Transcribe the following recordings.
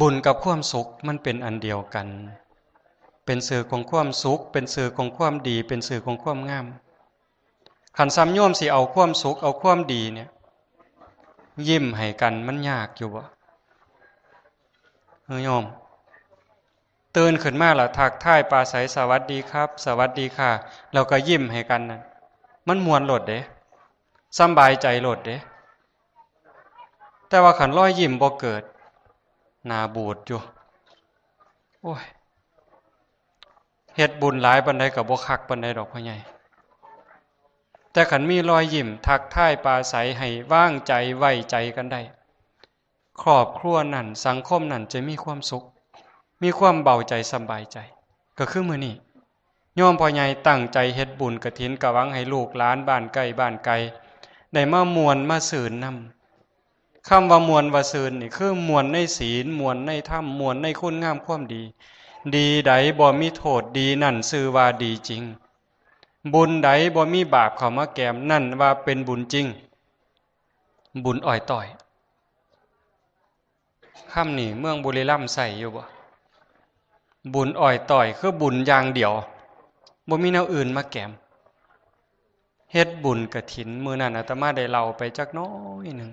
ບຸນກັບຄວາມສຸກມັນເປັນອັນດຽວກັນ, ເປັນຊື່ຂອງຄວາມສຸກ, ເປັນຊື່ຂອງຄວາມດີ, ເປັນຊື່ຂອງຄວາມງາມ. ຄັນຊ່ຳໂຍມຊິເອົາຄວາມສຸກ ເອົາຄວາມດີນີ້ ຍິ້ມໃຫ້ກັນ ມັນຍາກຢູ່ບໍ່? ເອີ ໂຍມ ຕື່ນຂຶ້ນມາລະທັກທາຍປາໄສ ສະຫວັດດີຄັບ ສະຫວັດດີຄ່າ ແລ້ວກໍຍິ້ມໃຫ້ກັນນັ້ນ ມັນມ່ວນໂລດເດ້ ສຳບາຍໃຈໂລດເດ້. ແຕ່ວ່າຄັນລອຍຍິ້ມບໍ່ເກີດ ໜ້າບູດຢູ່. ໂອ້ຍ ເຮັດບຸນຫຼາຍປານໃດກໍບໍ່ຄັກປານໃດດອກພໍ່ໃຫຍ່. ແຕ່ຄັນມີລອຍຍິ້ມ ທັກທາຍປາໄສ ໃຫ້ວາງໃຈໄວ້ໃຈກັນໄດ້ ຄອບຄົວນັ້ນ ສັງຄົມນັ້ນຈະມີຄວາມສຸກ ມີຄວາມເບົາໃຈສະບາຍໃຈ. ກໍຄືມື້ນີ້ ໂຍມພໍ່ໃຫຍ່ຕັ້ງໃຈເຮັດບຸນກະຖິນ ກະຫວັງໃຫ້ລູກຫຼານບ້ານໃກ້ບ້ານໄກ ໄດ້ມາມ່ວນມາຊື່ນນຳ. ຄຳວ່າມ່ວນວ່າຊື່ນນີ້ ຄືມ່ວນໃນສິນ ມ່ວນໃນທຳ ມ່ວນໃນຄຸນງາມຄວາມດີ. ດີໃດບໍ່ມີໂທດ ດີນັ້ນຊື່ວ່າດີຈິງ. ບຸນໃດບໍ່ມີບາບເຂົ້າມາແກມ ນັ້ນວ່າເປັນບຸນຈິງ ບຸນອ້ອຍຕ້ອຍ. ຄຳນີ້ເມືອງບຸລີລຳໃຊ້ຢູ່ບໍ່? ບຸນອ້ອຍຕ້ອຍ ຄືບຸນຢ່າງດຽວ ບໍ່ມີແນວອື່ນມາແກມ. ເຮັດບຸນກະຖິນ ມື້ນັ້ນອາດຕະມາໄດ້ເລົ່າໄປຈັກໜ້ອຍໜຶ່ງ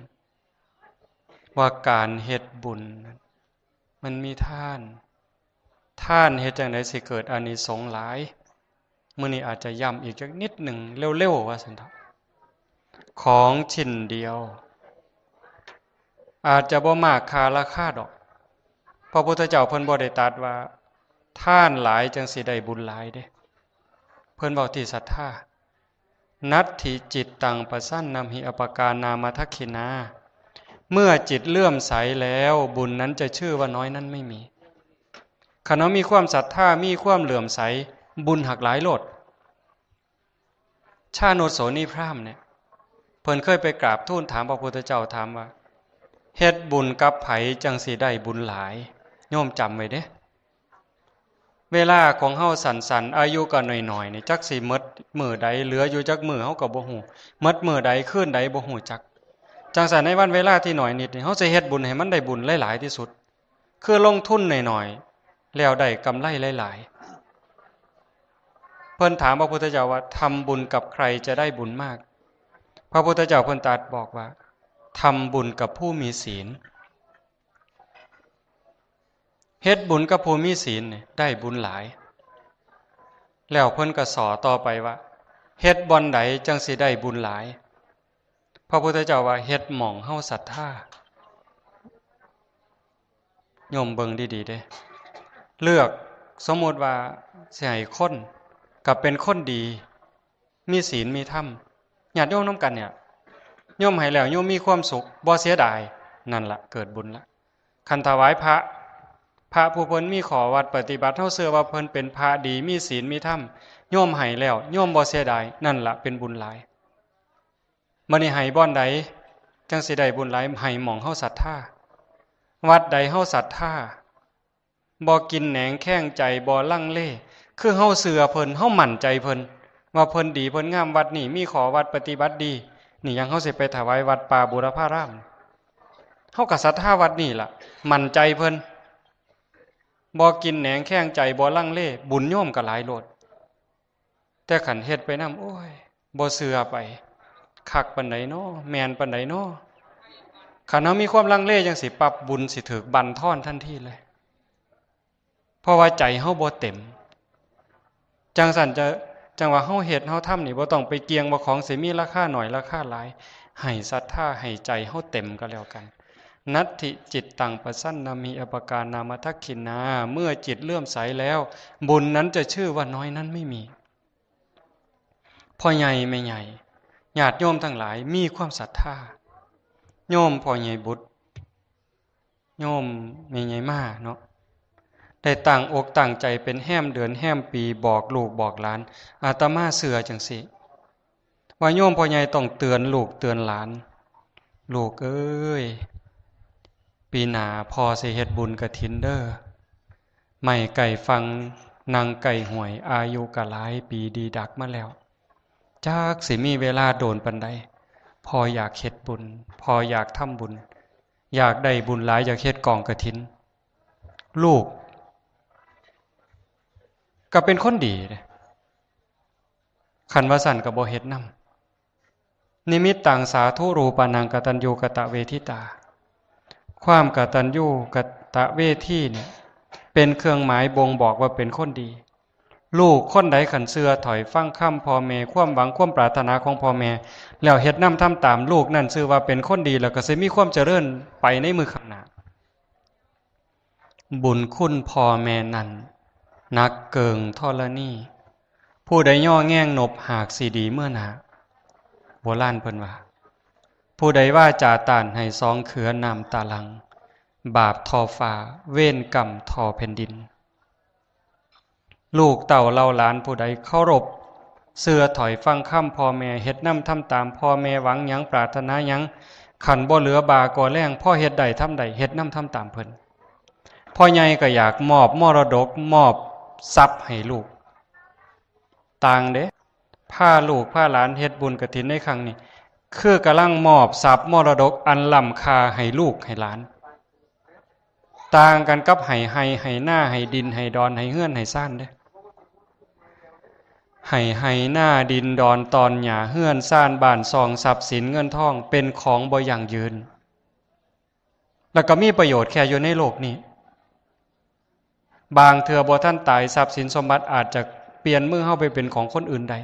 ວ່າການເຮັດບຸນນັ້ນມັນມີທານ. ທານເຮັດຈັ່ງໃດຊິເກີດອານິສົງຫຼາຍ? ມື້ນີ້ອາດຈະຢ້ຳອີກຈັກນິດໜຶ່ງເລັວໆ ວ່າຊັ້ນເຖາະ. ຂອງຊິ້ນດຽວ ອາດຈະບໍ່ມາກຄ່າລາຄາດອກ. ພະພຸດທະເຈົ້າເພິ່ນບໍ່ໄດ້ຕັດວ່າ ທານຫຼາຍຈັ່ງຊິໄດ້ບຸນຫຼາຍເດ້. ເພິ່ນເວົ້າທີ່ສັດທາ. ນັດຖິຈິດຕັງປະສັນນຳຫິ ອະປະການາມະທັກຂິນາ. ເມື່ອຈິດເລື່ອມໃສແລ້ວ ບຸນນັ້ນຈະຊື່ວ່ານ້ອຍນັ້ນໄມ່ມີ. ຄັນເຮົາມີຄວາມສັດທາ ມີຄວາມເຫຼື້ອມໃສ ບຸນຫາກຫຼາຍໂລດ. ຊານຸດໂສນີພຣາມເນຍ ເພິ່ນເຄີຍໄປກາບທູນຖາມພະພຸດທະເຈົ້າ ຖາມວ່າ ເຮັດບຸນກັບໃຜຈັ່ງຊິໄດ້ບຸນຫຼາຍ? ໂຍມຈຳໄວ້ເດ້. ເວລາຂອງເຮົາສັ້ນໆ ອາຍຸກໍໜ້ອຍໆ ນີ້ ຈັກຊິໝົດມື້ໃດ ເຫຼືອຢູ່ຈັກມື້ເຮົາກໍບໍ່ຮູ້ ໝົດມື້ໃດຄືນໃດບໍ່ຮູ້ຈັກ. ຈັ່ງຊັ້ນໃນວັນເວລາທີ່ໜ້ອຍນິດນີ້ ເຮົາຊິເຮັດບຸນໃຫ້ມັນໄດ້ບຸນຫຼາຍໆທີ່ສຸດ ຄືລົງທຶນໜ້ອຍໆ ແລ້ວໄດ້ກຳໄລຫຼາຍໆ. ເພິ່ນຖາມພະພຸດທະເຈົ້າວ່າ ທຳບຸນກັບໃຄຈະໄດ້ບຸນມາກ? ພະພຸດທະເຈົ້າເພິ່ນຕັດບອກວ່າ ທຳບຸນກັບຜູ້ມີສິນ. ເຮັດບຸນກັບຜູ້ມີສິນນີ້ໄດ້ບຸນຫຼາຍ. ແລ້ວເພິ່ນກໍສໍ່ຕໍ່ໄປວ່າ ເຮັດບ່ອນໃດຈັ່ງຊິໄດ້ບຸນຫຼາຍ? ພະພຸດທະເຈົ້າວ່າ ເຮັດໝ່ອງເຮົາສັດທາ. ໂຍມເບິ່ງດີໆເດ້ ເລືອກ ສົມມຸດວ່າຊິໃຫ້ຄົນ ກໍເປັນຄົນດີ ມີສິນມີທຳ ຍາດໂຍມນຳກັນເນຍ ໂຍມໃຫ້ແລ້ວໂຍມມີຄວາມສຸກ ບໍ່ເສຍດາຍ ນັ້ນລະເກີດບຸນລະ. ຄັນຖວາຍພະ ພະຜູ້ເພິ່ນມີຂໍ້ວັດປະຕິບັດ ເຮົາເຊື່ອວ່າເພິ່ນເປັນພະດີ ມີສິນມີທຳ ໂຍມໃຫ້ແລ້ວໂຍມບໍ່ເສຍດາຍ ນັ້ນລະເປັນບຸນຫຼາຍ. ບັດນີ້ໃຫ້ບ່ອນໃດຈັ່ງຊິໄດ້ບຸນຫຼາຍ? ໃຫ້ໝ່ອງເຮົາສັດທາ. ວັດໃດເຮົາສັດທາ ບໍ່ກິນແໜງແຄງໃຈ ບໍ່ລັງເລ ຄືເຮົາເຊື່ອເພິ່ນ ເຮົາໝັ້ນໃຈເພິ່ນ ວ່າເພິ່ນດີເພິ່ນງາມ ວັດນີ້ມີຂໍ້ວັດປະຕິບັດດີ ນີ້ຫຍັງເຮົາຊິໄປຖວາຍວັດປ່າບູລະພາລາມ? ເຮົາກໍສັດທາວັດນີ້ລະ ໝັ້ນໃຈເພິ່ນ ບໍ່ກິນແໜງແຄງໃຈ ບໍ່ລັງເລ ບຸນໂຍມກໍຫຼາຍໂລດ. ແຕ່ຄັນເຮັດໄປນຳ ໂອ້ຍ ບໍ່ເຊື່ອໄປ ຄັກປານໃດນໍ ແມ່ນປານໃດນໍ. ຄັນເຮົາມີຄວາມລັງເລຈັ່ງຊີ້ປັບ ບຸນຊິຖືກບັ້ນທອນທັນທີເລີຍ ເພາະວ່າໃຈເຮົາບໍ່ເຕັມ. ຈັ່ງຊັ້ນຈະ ຈັ່ງວ່າເຮົາເຮັດເຮົາທຳນີ້ ບໍ່ຕ້ອງໄປກ່ຽງວ່າຂອງຊິມີລາຄາໜ້ອຍລາຄາຫຼາຍ ໃຫ້ສັດທາ ໃຫ້ໃຈເຮົາເຕັມກໍແລ້ວກັນ. ນັດຖິຈິດຕັງປະສັນນຳຫິ ອະປະການາມະທັກຂິນາ. ເມື່ອຈິດເລື່ອມໃສແລ້ວ ບຸນນັ້ນຈະຊື່ວ່ານ້ອຍນັ້ນໄມ່ມີ. ພໍ່ໃຫຍ່ແມ່ໃຫຍ່ ຍາດໂຍມທັງຫຼາຍ ມີຄວາມສັດທາ ໂຍມພໍ່ໃຫຍ່ບຸດ ໂຍມແມ່ໃຫຍ່ມາເນາະ ໄດ້ຕັ້ງອົກຕັ້ງໃຈເປັນແຮມເດືອນແຮມປີ ບອກລູກບອກຫຼານ. ອາດຕະມາເຊື່ອຈັ່ງຊີ້ ວ່າໂຍມພໍ່ໃຫຍ່ຕ້ອງເຕືອນລູກເຕືອນຫຼານ, ລູກເອີຍ ປີໜ້າພໍ່ຊິເຮັດບຸນກະຖິນເດີ. ໄມ້ໃກ້ຝັ່ງ ນັ່ງໃກ້ຫ້ວຍ ອາຍຸກະຫຼາຍປີດີດັກມາແລ້ວ ຈັກຊິມີເວລາໂດນປານໃດ. ພໍ່ຢາກເຮັດບຸນ ພໍ່ຢາກທຳບຸນ ຢາກໄດ້ບຸນຫຼາຍ ຢາກເຮັດກອງກະຖິນ. ລູກກໍເປັນຄົນດີເດ້ ຄັນວ່າຊັ້ນກໍບໍ່ເຮັດນຳ. ນິມິດຕັງສາທຸຮູປານັງກະຕັນຍູກະຕະເວທິຕາ. ຄວາມກະຕັນຍູກະຕະເວທີນີ້ ເປັນເຄື່ອງໝາຍບົ່ງບອກວ່າເປັນຄົນດີ. ລູກຄົນໃດຄັນເຊື່ອຖອຍຟັງຄຳພໍ່ແມ່, ຄວາມຫວັງຄວາມປາດຖະໜາຂອງພໍ່ແມ່ ແລ້ວເຮັດນຳທຳຕາມ, ລູກນັ້ນຊື່ວ່າເປັນຄົນດີ ແລ້ວກໍຊິມີຄວາມຈະເລີນໄປໃນມື້ຂ້າງໜ້າ. ບຸນຄຸນພໍ່ແມ່ນັ້ນ ໜັກເກີງທໍລະນີ, ຜູ້ໃດຍໍແງງນົບ ຫາກຊິດີເມືອໜ້າ. ໂບລານເພິ່ນວ່າ ຜູ້ໃດວາຈາຕ້ານ ໃຫ້ສອງເຂືອນ້ຳຕາຫຼັງ, ບາບທໍ່ຟ້າ ເວນກຳທໍ່ແຜ່ນດິນ. ລູກເຕົ້າເຫຼົ່າຫຼານຜູ້ໃດເຄົາລົບ ເຊື່ອຖອຍຟັງຄຳພໍ່ແມ່, ເຮັດນຳທຳຕາມພໍ່ແມ່, ຫວັງຫຍັງປາດຖະໜາຫຍັງ, ຄັນບໍ່ເຫຼືອບ່າກໍແລງ, ພໍເຮັດໄດ້ທຳໄດ້, ເຮັດນຳທຳຕາມເພິ່ນ. ພໍ່ໃຫຍ່ກໍຢາກມອບມໍລະດົກ, ມອບຊັບໃຫ້ລູກ. ຕ່າງເດ້, ພາລູກພາຫຼານເຮັດບຸນກະຖິນໃນຄັ້ງນີ້ ຄືກຳລັງມອບຊັບມໍລະດົກອັນລ້ຳຄ່າໃຫ້ລູກໃຫ້ຫຼານ. ຕ່າງກັນກັບໃຫ້ໄຮ່ ໃຫ້ນາ ໃຫ້ດິນ ໃຫ້ດອນ ໃຫ້ເຮືອນ ໃຫ້ຊານເດ້. ໃຫ້ໄຮ່ນາ ດິນດອນ ຕອນຫຍ້າ ເຮືອນຊານ ບ້ານຊ່ອງ ຊັບສິນເງິນທອງ ເປັນຂອງບໍ່ຢັ້ງຢືນ ແລ້ວກໍມີປະໂຫຍດແຄ່ຢູ່ໃນໂລກນີ້. ບາງເທື່ອບໍ່ທັນຕາຍ ຊັບສິນສົມບັດອາດຈະປ່ຽນມືເຮົາໄປເປັນຂອງຄົນອື່ນໄດ້,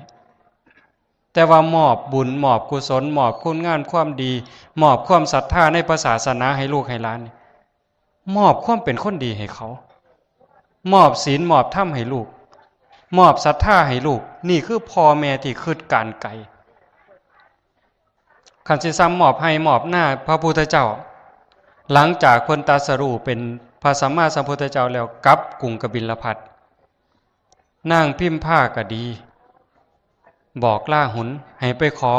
ແຕ່ວ່າມອບບຸນ ມອບກຸສົນ ມອບຄຸນງາມຄວາມດີ ມອບຄວາມສັດທາໃນພະສາສະໜາໃຫ້ລູກໃຫ້ຫຼານ, ມອບຄວາມເປັນຄົນດີໃຫ້ເຂົາ, ມອບສິນມອບທຳໃຫ້ລູກ, ມອບສັດທາໃຫ້ລູກ. ນີ້ຄືພໍ່ແມ່ທີ່ຄິດການໄກ. ຄັນຊິສ່ຳມອບໄຮ່ມອບນາພະພຸດທະເຈົ້າ, ຫຼັງຈາກເພິ່ນຕັດສະຮູ້ເປັນພະສຳມາສຳພຸດທະເຈົ້າແລ້ວ ກັບກຸງກະບິນລະພັດ, ນາງພິມພາກໍດີ ບອກລາຫຸນໃຫ້ໄປຂໍ,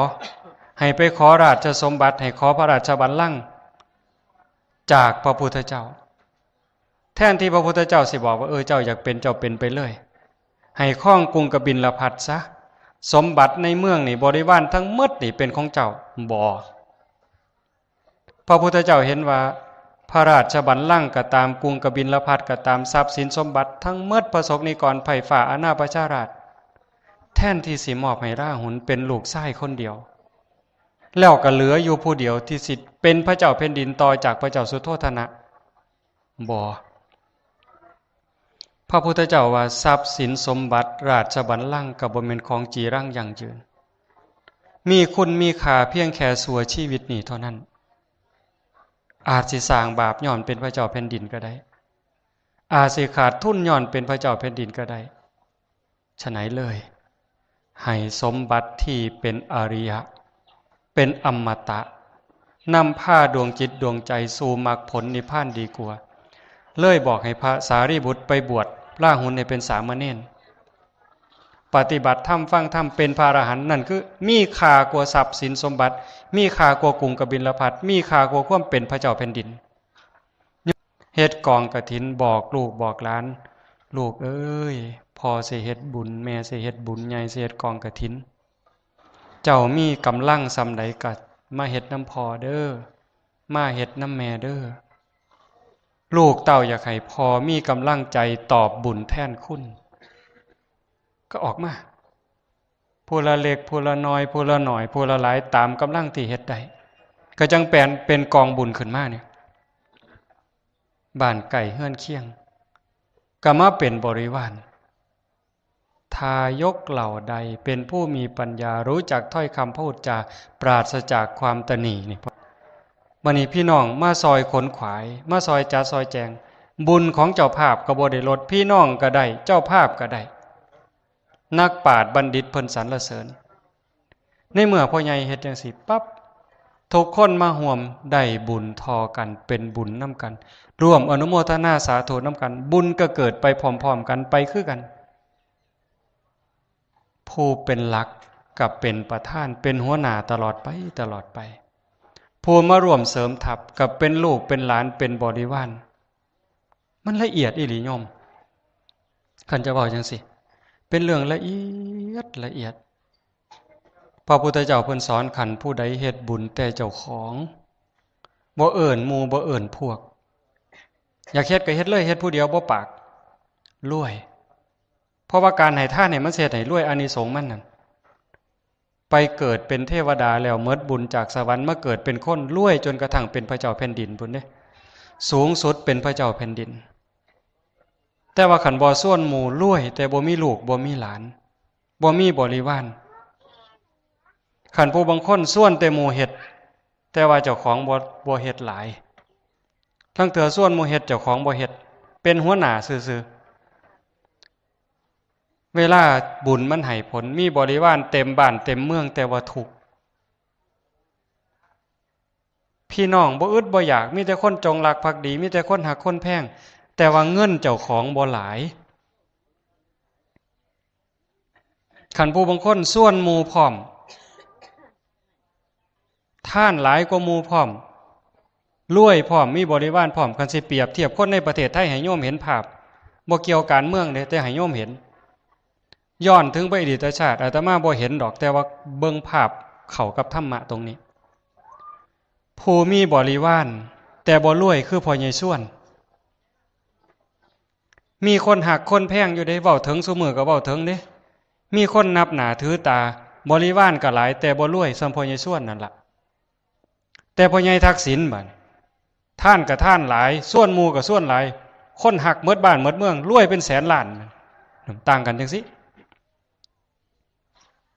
ໃຫ້ໄປຂໍລາຊະສົມບັດ, ໃຫ້ຂໍພະລາຊະບັນລັງຈາກພະພຸດທະເຈົ້າ. ແທນທີ່ພະພຸດທະເຈົ້າຊິບອກວ່າ ເອີ ເຈົ້າຢາກເປັນ ເຈົ້າເປັນໄປເລີຍ, ໃຫ້ຄອງກຸງກະບິນລະພັດຊະ, ສົມບັດໃນເມືອງນີ້ ບໍລິວານທັງໝົດນີ້ເປັນຂອງເຈົ້າ. ບໍ່. ພະພຸດທະເຈົ້າເຫັນວ່າ ພະລາຊະບັນລັງກໍຕາມ, ກຸງກະບິນລະພັດກໍຕາມ, ຊັບສິນສົມບັດທັງໝົດ, ພະສົກນິກອນ, ໄພຟ້າ, ອານາປະຊາລາດ, ແທນທີ່ຊິມອບໃຫ້ລາຫຸນເປັນລູກຊາຍຄົນດຽວ, ແລ້ວກໍເຫຼືອຢູ່ຜູ້ດຽວທີ່ຊິເປັນພະເຈົ້າແຜ່ນດິນຕໍ່ຈາກພະເຈົ້າສຸໂທທະນະ. ບໍ່. ພະພຸດທະເຈົ້າວ່າ ຊັບສິນສົມບັດລາຊະບັນລັງກໍບໍ່ແມ່ນຂອງຈີລັງຢັ້ງຢືນ, ມີຄຸນມີຄ່າພຽງແຄ່ຊົ່ວຊີວິດນີ້ເທົ່ານັ້ນ. ອາດຊິສ້າງບາບຍ້ອນເປັນພະເຈົ້າແຜ່ນດິນກໍໄດ້, ອາດຊິຂາດທຶນຍ້ອນເປັນພະເຈົ້າແຜ່ນດິນກໍໄດ້. ສະນັ້ນເລີຍ ໃຫ້ສົມບັດທີ່ເປັນອະລິຍະ ເປັນອະມະຕະ ນຳພາດວງຈິດດວງໃຈສູ່ມັກຜົນນິບພານດີກວ່າ. ເລີຍບອກໃຫ້ພະສາລີບຸດໄປບວດລາຫຸນໃຫ້ເປັນສາມະເນນ, ປະຕິບັດທຳ ຟັງທຳ ເປັນພະອະລະຫັນ, ນັ້ນຄືມີຄ່າກວ່າຊັບສິນສົມບັດ, ມີຄ່າກວ່າກຸງກະບິນລະພັດ, ມີຄ່າກວ່າຄວາມເປັນພະເຈົ້າແຜ່ນດິນ. ເຮັດກອງກະຖິນ ບອກລູກບອກຫຼານ, ລູກເອີຍ, ພໍ່ຊິເຮັດບຸນ, ແມ່ຊິເຮັດບຸນໃຫຍ່, ຊິເຮັດກອງກະຖິນ, ເຈົ້າມີກຳລັງສ່ຳໃດກໍມາເຮັດນຳພໍ່ເດີ, ມາເຮັດນຳແມ່ເດີ. ລູກເຕົ້າຢາກໃຫ້ພໍ່ມີກຳລັງໃຈຕອບບຸນແທນຄຸນ, ກໍອອກມາ. ຜູ້ລະເລັກ ຜູ້ລະນ້ອຍ ຜູ້ລະໜ້ອຍ ຜູ້ລະຫຼາຍ ຕາມກຳລັງທີ່ເຮັດໄດ້, ກໍຈັ່ງແປນເປັນກອງບຸນຂຶ້ນມານີ້. ບ້ານໃກ້ເຮືອນຄຽງ ກໍມາເປັນບໍລິວານ. ທາຍົກເຫຼົ່າໃດເປັນຜູ້ມີປັນຍາ, ຮູ້ຈັກຖ້ອຍຄຳພະວາຈາ, ປາສະຈາກຄວາມຕະໜີ່ນີ້. ບັດນີ້ພີ່ນ້ອງມາຊ່ອຍຂົນຂວາຍ, ມາຊ່ອຍຈັດຊ່ອຍແຈງ, ບຸນຂອງເຈົ້າພາບກໍບໍ່ໄດ້ລົດ, ພີ່ນ້ອງກໍໄດ້, ເຈົ້າພາບກໍໄດ້. ນັກປາດບັນດິດເພິ່ນສັນລະເສີນ. ໃນເມື່ອພໍ່ໃຫຍ່ເຮັດຈັ່ງຊີ້ປັບ, ທຸກຄົນມາຮ່ວມໄດ້ບຸນທໍ່ກັນ, ເປັນບຸນນຳກັນ, ຮ່ວມອະນຸໂມທະນາສາທຸນຳກັນ, ບຸນກໍເກີດໄປພ້ອມໆກັນ, ໄປຄືກັນ. ຜູ້ເປັນຫຼັກກໍເປັນປະທານ, ເປັນຫົວໜ້າຕະຫຼອດໄປ, ຕະຫຼອດໄປ. ຜູ້ມາຮ່ວມເສີມທັບກໍເປັນລູກເປັນຫຼານ, ເປັນບໍລິວານ. ມັນລະອຽດອີ່ຫຼີໂຍມ, ຄັນຈະເວົ້າຈັ່ງຊີ້ ເປັນເລື່ອງລະອຽດລະອຽດ. ພະພຸດທະເຈົ້າເພິ່ນສອນ, ຄັນຜູ້ໃດເຮັດບຸນແຕ່ເຈົ້າຂອງ, ບໍ່ເອີ້ນໝູ່ ບໍ່ເອີ້ນພວກ, ຢາກເຮັດກໍເຮັດເລີຍ ເຮັດຜູ້ດຽວບໍ່ປາກ ລວຍ. ເພາະວ່າການໃຫ້ທານນີ້ ມັນຊິເຮັດໃຫ້ລວຍ ອານິສົງມັນນັ້ນ ໄປເກີດເປັນເທວະດາແລ້ວ ໝົດບຸນຈາກສະຫວັນ ມາເກີດເປັນຄົນ ລວຍຈົນກະທັ່ງເປັນພະເຈົ້າແຜ່ນດິນພຸ້ນເດ້ ສູງສຸດເປັນພະເຈົ້າແຜ່ນດິນ. ແຕ່ວ່າຄັນບໍ່ຊວນໝູ່ລວຍ ແຕ່ບໍ່ມີລູກ ບໍ່ມີຫຼານ ບໍ່ມີບໍລິວານ, ຄັນຜູ້ບາງຄົນຊວນແຕ່ໝູ່ເຮັດ ແຕ່ວ່າເຈົ້າຂອງບໍ່ ບໍ່ເຮັດຫຼາຍ, ລາງເທື່ອຊວນໝູ່ເຮັດ ເຈົ້າຂອງບໍ່ເຮັດ ເປັນຫົວໜ້າຊື່ໆ. ເວລາບຸນມັນໃຫ້ຜົນ ມີບໍລິວານເຕັມບ້ານເຕັມເມືອງ ແຕ່ວ່າທຸກ, ພີ່ນ້ອງບໍ່ອຶດບໍ່ຢາກ ມີແຕ່ຄົນຈົງລັກພັກດີ ມີແຕ່ຄົນຮັກຄົນແພງ ແຕ່ວ່າເງິນເຈົ້າຂອງບໍ່ຫຼາຍ. ຄັນຜູ້ບາງຄົນຊວນໝູ່ພ້ອມ ທານຫຼາຍກວ່າໝູ່ພ້ອມ ລວຍພ້ອມ ມີບໍລິວານພ້ອມ, ຄັນຊິປຽບທຽບຄົນໃນປະເທດໄທໃຫ້ໂຍມເຫັນພາບ ບໍ່ກ່ຽວການເມືອງເດ້ ແຕ່ໃຫ້ໂຍມເຫັນ ຍ້ອນເຖິງໄປອະດີດຕະຊາດ ອາດຕະມາບໍ່ເຫັນດອກ ແຕ່ວ່າເບິ່ງພາບເຂົ້າກັບທຳມະຕົງນີ້. ຜູ້ມີບໍລິວານ ແຕ່ບໍ່ລວຍຄືພໍ່ໃຫຍ່ຊວນ. ມີຄົນຮັກຄົນແພງຢູ່ເດ້ ເວົ້າເຖິງຊຸມື້ກໍເວົ້າເຖິງເດ້. ມີຄົນນັບໜ້າຖືຕາ ບໍລິວານກໍຫຼາຍ ແຕ່ບໍ່ລວຍສ່ຳພໍ່ໃຫຍ່ຊວນນັ້ນລະ. ແຕ່ພໍ່ໃຫຍ່ທັກສິນບາດ ທານກໍທານຫຼາຍ ຊວນໝູ່ກໍຊວນຫຼາຍ ຄົນຮັກໝົດບ້ານໝົດເມືອງ ລວຍເປັນແສນລ້ານ. ຕ່າງກັນຈັ່ງຊີ້.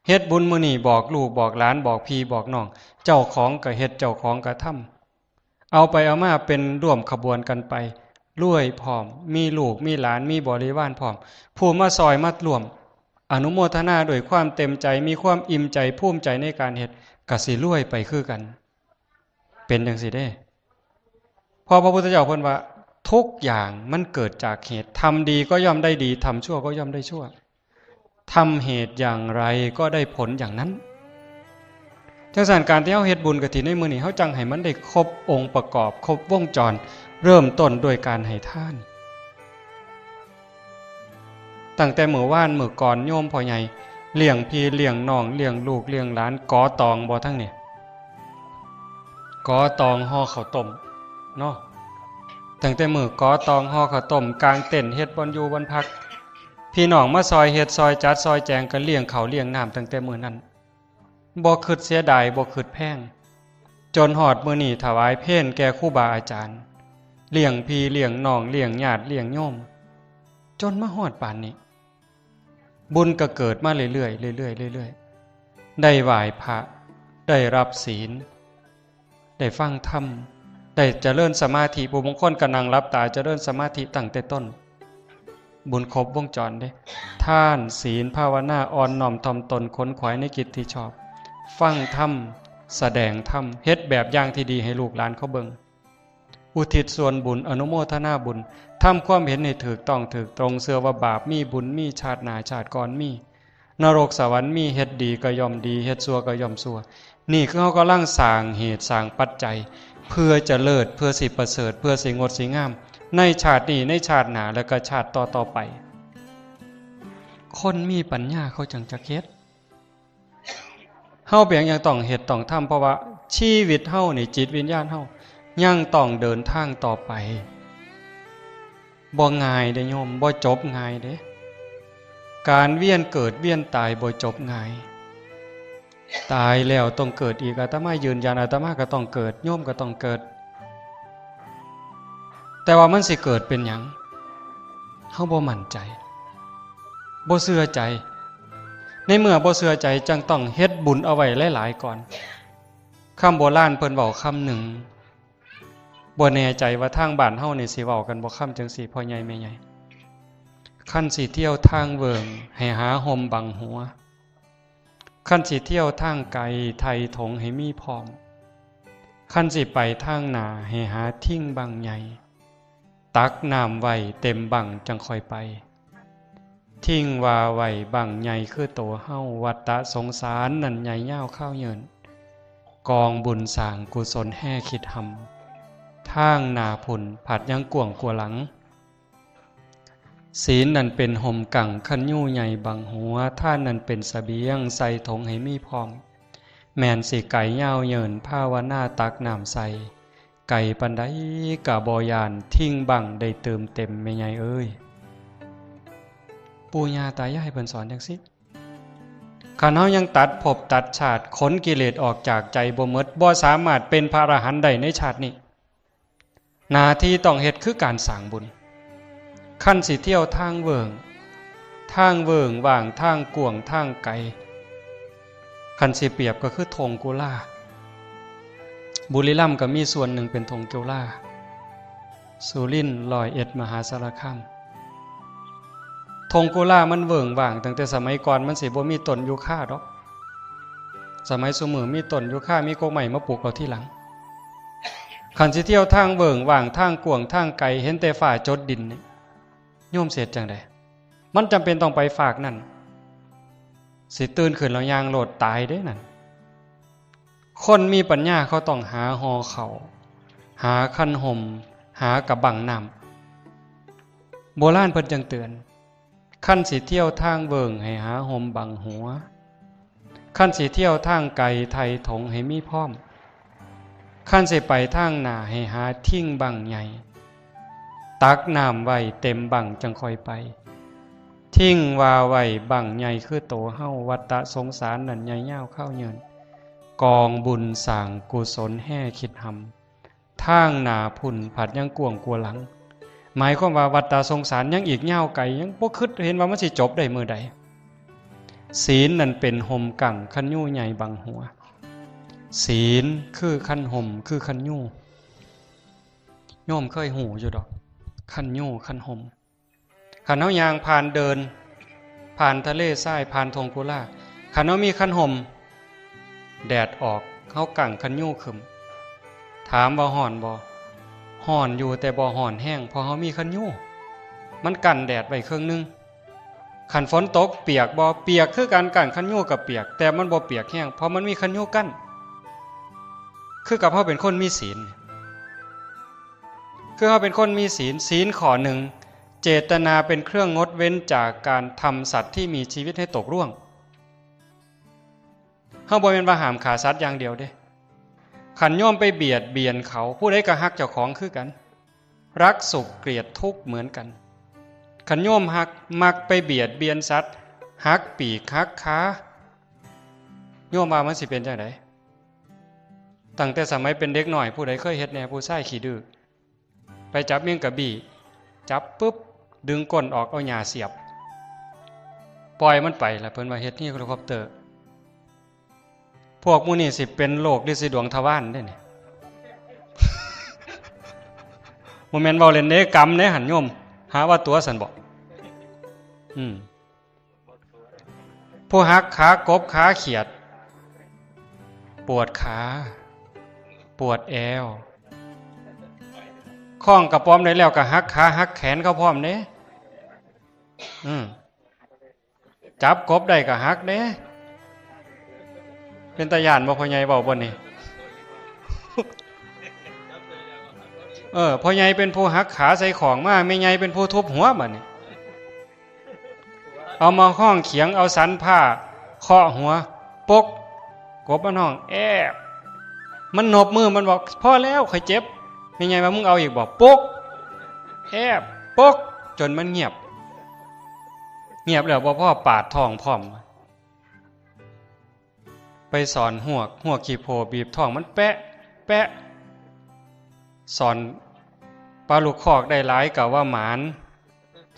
ເຮັດບຸນມື້ນີ້ ບອກລູກບອກຫຼານ ບອກພີ່ບອກນ້ອງ ເຈົ້າຂອງກໍເຮັດ ເຈົ້າຂອງກໍທຳ ເອົາໄປເອົາມາເປັນຮ່ວມຂະບວນກັນໄປ ລວຍພ້ອມ ມີລູກມີຫຼານ ມີບໍລິວານພ້ອມ ຜູ້ມາຊ່ອຍມາຮ່ວມ ອະນຸໂມທະນາດ້ວຍຄວາມເຕັມໃຈ ມີຄວາມອີ່ມໃຈພູມໃຈໃນການເຮັດ ກໍຊິລວຍໄປຄືກັນ. ເປັນຈັ່ງຊີ້ເດ້. ເພາະພະພຸດທະເຈົ້າເພິ່ນວ່າ ທຸກຢ່າງມັນເກີດຈາກເຫດ ທຳດີກໍຍ່ອມໄດ້ດີ ທຳຊົ່ວກໍຍ່ອມໄດ້ຊົ່ວ ທຳເຫດຢ່າງໃດກໍໄດ້ຜົນຢ່າງນັ້ນ. ຈັ່ງຊັ້ນ ການທີ່ເຮົາເຮັດບຸນກະຖິນໃນມື້ນີ້ ເຮົາຈັ່ງໃຫ້ມັນໄດ້ຄົບອົງປະກອບ ຄົບວົງຈອນ ເລີ່ມຕົ້ນດ້ວຍການໃຫ້ທານ. ຕັ້ງແຕ່ມື້ວານມື້ກ່ອນ ໂຍມພໍ່ໃຫຍ່ລ້ຽງພີ່ລ້ຽງນ້ອງ ລ້ຽງລູກລ້ຽງຫຼານ ກໍ່ຕອງບໍ່ທັງນີ້ ກໍ່ຕອງຫໍ່ເຂົ້າຕົ້ມເນາະ. ຕັ້ງແຕ່ມື້ກໍ່ຕອງຫໍ່ເຂົ້າຕົ້ມ ກາງເຕັນເຮັດບ່ອນຢູ່ບ່ອນພັກ ພີ່ນ້ອງມາຊ່ອຍເຮັດຊ່ອຍຈັດຊ່ອຍແຈງ ກໍລ້ຽງເຂົ້າລ້ຽງນ້ຳຕັ້ງແຕ່ມື້ນັ້ນ. ບໍ່ຄິດເສຍດາຍ ບໍ່ຄິດແພງ ຈົນຮອດມື້ນີ້ຖວາຍເພນແກ່ຄູບາອາຈານ ລ້ຽງພີ່ລ້ຽງນ້ອງ ລ້ຽງຍາດລ້ຽງໂຍມ ຈົນມາຮອດປານນີ້ ບຸນກໍເກີດມາເລື້ອຍໆ ເລື້ອຍໆ ເລື້ອຍໆ ໄດ້ໄຫວ້ພະ ໄດ້ຮັບສິນ ໄດ້ຟັງທຳ ໄດ້ຈະເລີນສະມາທິ ຜູ້ບາງຄົນກໍນັ່ງຫຼັບຕາຈະເລີນສະມາທິຕັ້ງແຕ່ຕົ້ນ. ບຸນຄົບວົງຈອນເດ້ ທານ ສິນ ພາວະນາ ອ່ອນນ້ອມຖ່ອມຕົນ ຂົນຂວາຍໃນກິດທີ່ຊອບ ຟັງທຳ ສະແດງທຳ ເຮັດແບບຢ່າງທີ່ດີໃຫ້ລູກຫຼານເຂົາເບິ່ງ ອຸທິດສ່ວນບຸນ ອະນຸໂມທະນາບຸນ ທຳຄວາມເຫັນໃຫ້ຖືກຕ້ອງຖືກຕົງ ເຊື່ອວ່າບາບມີບຸນມີ ຊາດໜ້າຊາດກ່ອນມີ ນະລົກສະຫວັນມີ ເຮັດດີກໍຍ່ອມດີ ເຮັດຊົ່ວກໍຍ່ອມຊົ່ວ. ນີ້ຄືເຮົາກຳລັງສ້າງເຫດສ້າງປັດໄຈ ເພື່ອຈະເລີດ ເພື່ອຊິປະເສີດ ເພື່ອຊິງົດຊິງາມ ໃນຊາດນີ້ ໃນຊາດໜ້າ ແລະກະຊາດຕໍ່ໆໄປ. ຄົນມີປັນຍາເຂົາຈັ່ງຈັກເຮັດ. ເຮົາເປັນຫຍັງຍັງຕ້ອງເຮັດຕ້ອງທຳ? ເພາະວ່າຊີວິດເຮົານີ້ ຈິດວິນຍານເຮົາຍັງຕ້ອງເດີນທາງຕໍ່ໄປ. ບໍ່ງ່າຍເດ້ໂຍມ ບໍ່ຈົບງ່າຍເດ້. ການວຽນເກີດວຽນຕາຍບໍ່ຈົບງ່າຍ. ຕາຍແລ້ວຕ້ອງເກີດອີກ. ອາດຕະມາຢືນຢັນ ອາດຕະມາກໍຕ້ອງເກີດ ໂຍມກໍຕ້ອງເກີດ. ແຕ່ວ່າມັນຊິເກີດເປັນຫຍັງ? ເຮົາບໍ່ໝັ້ນໃຈ ບໍ່ເຊື່ອໃຈ. ໃນເມື່ອບໍ່ເຊື່ອໃຈ ຈັ່ງຕ້ອງເຮັດບຸນເອົາໄວ້ຫຼາຍໆກ່ອນ. ຄຳໂບລານເພິ່ນເວົ້າຄຳໜຶ່ງ ບໍ່ແນ່ໃຈວ່າທາງບ້ານເຮົານີ້ຊິເວົ້າກັນບໍ່ ຄຳຈັ່ງຊີ້ ພໍ່ໃຫຍ່ແມ່ໃຫຍ່ ຄັນຊິທ່ຽວທາງເວີ່ງ ໃຫ້ຫາຮົ່ມບັງຫົວ, ຄັນຊິທ່ຽວທາງໄກ ໄຖ່ຖົງໃຫ້ມີພ້ອມ, ຄັນຊິໄປທາງໜ້າ ໃຫ້ຫາທິງບັ້ງໃຫຍ່, ຕັກນ້ຳໄວ້ເຕັມບັ້ງຈັ່ງຄ່ອຍໄປ. ຖິ້ງວ່າໄວ້ບັ້ງໃຫຍ່ຄືໂຕເຮົາ, ວັດຕະສົງສານນັ້ນໃຫຍ່ຍາວຄາວເຍີ້ນ, ກອງບຸນສ້າງກຸສົນແຮ່ຄິດຫຳ, ທາງໜ້າພຸ້ນພັດຍັງກວ້າງກວ່າຫຼັງ. ສິນນັ້ນເປັນຮົ່ມກັ້ງຄັນຍູໃຫຍ່ບັງຫົວ, ທານນັ້ນເປັນສະບຽງໃສ່ຖົງໃຫ້ມີພ້ອມ, ແມ່ນຊິໄກຍາວເຍີ້ນພາວະນາຕັກນ້ຳໃສ່, ໄກປານໃດກະບໍ່ຢ້ານ, ຖິ້ງບັ້ງໄດ້ຕື່ມເຕັມ ແມ່ໃຫຍ່ເອີຍ. ປູ່ຍ່າຕາຍາຍເພິ່ນສອນຈັ່ງຊີ້. ຄັນເຮົາຍັງຕັດພົບຕັດຊາດ, ຂົນກິເລດອອກຈາກໃຈບໍ່ໝົດ, ບໍ່ສາມາດເປັນພະອະລະຫັນໄດ້ໃນຊາດນີ້. ໜ້າທີ່ຕ້ອງເຮັດຄືການສ້າງບຸນ. ຄັນຊິທ່ຽວທາງເຫວີ້ງ, ທາງເຫວີ້ງຫວ່າງ, ທາງກວ້າງ, ທາງໄກ, ຄັນຊິປຽບກໍຄືທົ່ງກຸລາ. ບຸລີລຳກໍມີສ່ວນໜຶ່ງເປັນທົ່ງກຸລາ, ສຸລິນ, ຮ້ອຍເອັດ, ມະຫາສາລະຄາມ. ທົ່ງກຸລາມັນເຫວີ້ງຫວ່າງ, ຕັ້ງແຕ່ສະໄໝກ່ອນມັນຊິບໍ່ມີຕົ້ນຢູຄາດອກ. ສະໄໝຊຸມື້ມີຕົ້ນຢູຄາ, ມີກົກໄມ້ມາປຸກເອົາທີຫຼັງ. ຄັນຊິທ່ຽວທາງເຫວີ້ງຫວ່າງ, ທາງກວ້າງ, ທາງໄກ, ເຫັນແຕ່ຟ້າຈົດດິນນີ້, ໂຍມຊິເຮັດຈັ່ງໃດ? ມັນຈຳເປັນຕ້ອງໄປຟາກນັ້ນ. ຊິຕື່ນຂຶ້ນແລ້ວຍ່າງໂລດ, ຕາຍເດ້ນັ້ນ. ຄົນມີປັນຍາເຂົາຕ້ອງຫາຫໍ່ເຂົ້າ, ຫາຄັນຮົ່ມ, ຫາກະບັ້ງນ້ຳ. ໂບລານເພິ່ນຈຶ່ງເຕືອນ, ຄັນຊິທ່ຽວທາງເຫວີ້ງໃຫ້ຫາຮົ່ມບັງຫົວ, ຄັນຊິທ່ຽວທາງໄກໄຖ່ຖົງໃຫ້ມີພ້ອມ, ຄັນຊິໄປທາງໜ້າໃຫ້ຫາຖິ້ງບັ້ງໃຫຍ່, ຕັກນ້ຳໄວ້ເຕັມບັ້ງຈັ່ງຄ່ອຍໄປ. ຖິ້ງວ່າໄວ້ບັ້ງໃຫຍ່ຄືໂຕເຮົາ, ວັດຕະສົງສານນັ້ນໃຫຍ່ຍາວຄາວຍືນ, ກອງບຸນສ້າງກຸສົນແຮ່ຄິດຫຳ. ທາງໜ້າພຸ້ນພັດຍັງກວ້າງກວ່າຫຼັງ. ໝາຍຄວາມວ່າວັດຕະສົງສານຍັງອີກຍາວໄກ, ຍັງບໍ່ຄິດເຫັນວ່າມັນຊິຈົບໄດ້ມື້ໃດ. ສີນນັ້ນເປັນຮົ່ມກັ້ງ, ຄັນຍູໃຫຍ່ບັງຫົວ. ສີນຄືຄັນຮົ່ມ, ຄືຄັນຍູ. ໂຍມເຄີຍຮູ້ຢູ່ດອກ, ຄັນຍູ, ຄັນຮົ່ມ. ຄັນເຮົາຍ່າງຜ່ານເດີ່ນ, ຜ່ານທະເລຊາຍ, ຜ່ານທົ່ງກຸລາ, ຄັນເຮົາມີຄັນຮົ່ມ, ແດດອອກ, ເຮົາກັ້ງຄັນຍູຂຶ້ນ. ຖາມວ່າຮ້ອນບໍ່? ຮ້ອນຢູ່, ແຕ່ບໍ່ຮ້ອນແຮງ, ເພາະເຮົາມີຄັນຍູ. ມັນກັ້ນແດດໄວ້ເຄິ່ງໜຶ່ງ. ຄັນຝົນຕົກ, ປຽກບໍ່? ປຽກຄືກັນ, ກັ້ງຄັນຍູກໍປຽກ, ແຕ່ມັນບໍ່ປຽກແຮງ, ເພາະມັນມີຄັນຍູກັ້ນ. ຄືກັບເຮົາເປັນຄົນມີສີນ. ຄືເຮົາເປັນຄົນມີສີນ, ສີນຂໍ້ໜຶ່ງ, ເຈດຕະນາເປັນເຄື່ອງງົດເວັ້ນຈາກການທຳສັດທີ່ມີຊີວິດໃຫ້ຕົກລ່ວງ. ເຮົາບໍ່ແມ່ນວ່າຫ້າມຂ້າສັດຢ່າງດຽວເດ້. ຄັນໂຍມໄປບຽດບຽນເຂົາ, ຜູ້ໃດກໍຮັກເຈົ້າຂອງຄືກັນ. ລັກສຸກກຽດທຸກເໝືອນກັນ. ຄັນໂຍມຮັກ, ມັກໄປບຽດບຽນສັດ, ຫັກປີກຫັກຂາ, ໂຍມວ່າມັນຊິເປັນຈັ່ງໃດ? ຕັ້ງແຕ່ສະໄໝເປັນເດັກນ້ອຍ, ຜູ້ໃດເຄີຍເຮັດແດ່? ຜູ້ຊາຍຂີ້ດື້. ໄປຈັບແມງກະບີ້, ຈັບປຶບ, ດຶງກົ້ນອອກ, ເອົາຫຍ້າສຽບ, ປ່ອຍມັນໄປລະ, ເພິ່ນວ່າເຮັດເຮລິຄອບເຕີ. ພວກໝູ່ນີ້ຊິເປັນໂລກລິດສີດວງທະວານເດ້ນີ້. ບໍ່ແມ່ນເວົ້າເລ່ນເດ້, ກຳເດ້ຫັ້ນໂຍມ, ຫາວ່າຕົວະຊັ້ນບໍ? ອືມ. ຜູ້ຫັກຂາກົບຂາຂຽດ, ປວດຂາ, ປວດແອວ. ຄ້ອງກະປອມໄດ້ແລ້ວກະຫັກຂາຫັກແຂນເຂົາພ້ອມເດ້. ອືມ. ຈັບກົບໄດ້ກະຫັກເດ້. ເປັນຕາຢ້ານບໍ່ ພໍ່ໃຫຍ່ເວົ້າບ່ອນນີ້? ເອີ, ພໍ່ໃຫຍ່ເປັນຜູ້ຫັກຂາໃສ່ຄ້ອງມາ, ແມ່ໃຫຍ່ເປັນຜູ້ທຸບຫົວບາດນີ້. ເອົາມາຮ້ອງຂຽງ, ເອົາສັນພ້າເຄາະຫົວ, ປົກ, ກົບມັນຮ້ອງແອບ. ມັນນົບມື, ມັນບອກ, ພໍແລ້ວ, ຂ້ອຍເຈັບ. ແມ່ໃຫຍ່ວ່າ, ມຶງເອົາອີກບໍ? ປົກ, ແອບ, ປົກ, ຈົນມັນງຽບ. ງຽບແລ້ວບໍ່ພໍ, ປາດທ້ອງພ້ອມ. ໄປສອນຮວກ, ຮວກຂີ້ໂພບີບທ້ອງມັນແປະ, ແປະ. ສອນປາລູກຄອກໄດ້ຫຼາຍກະວ່າໝານ,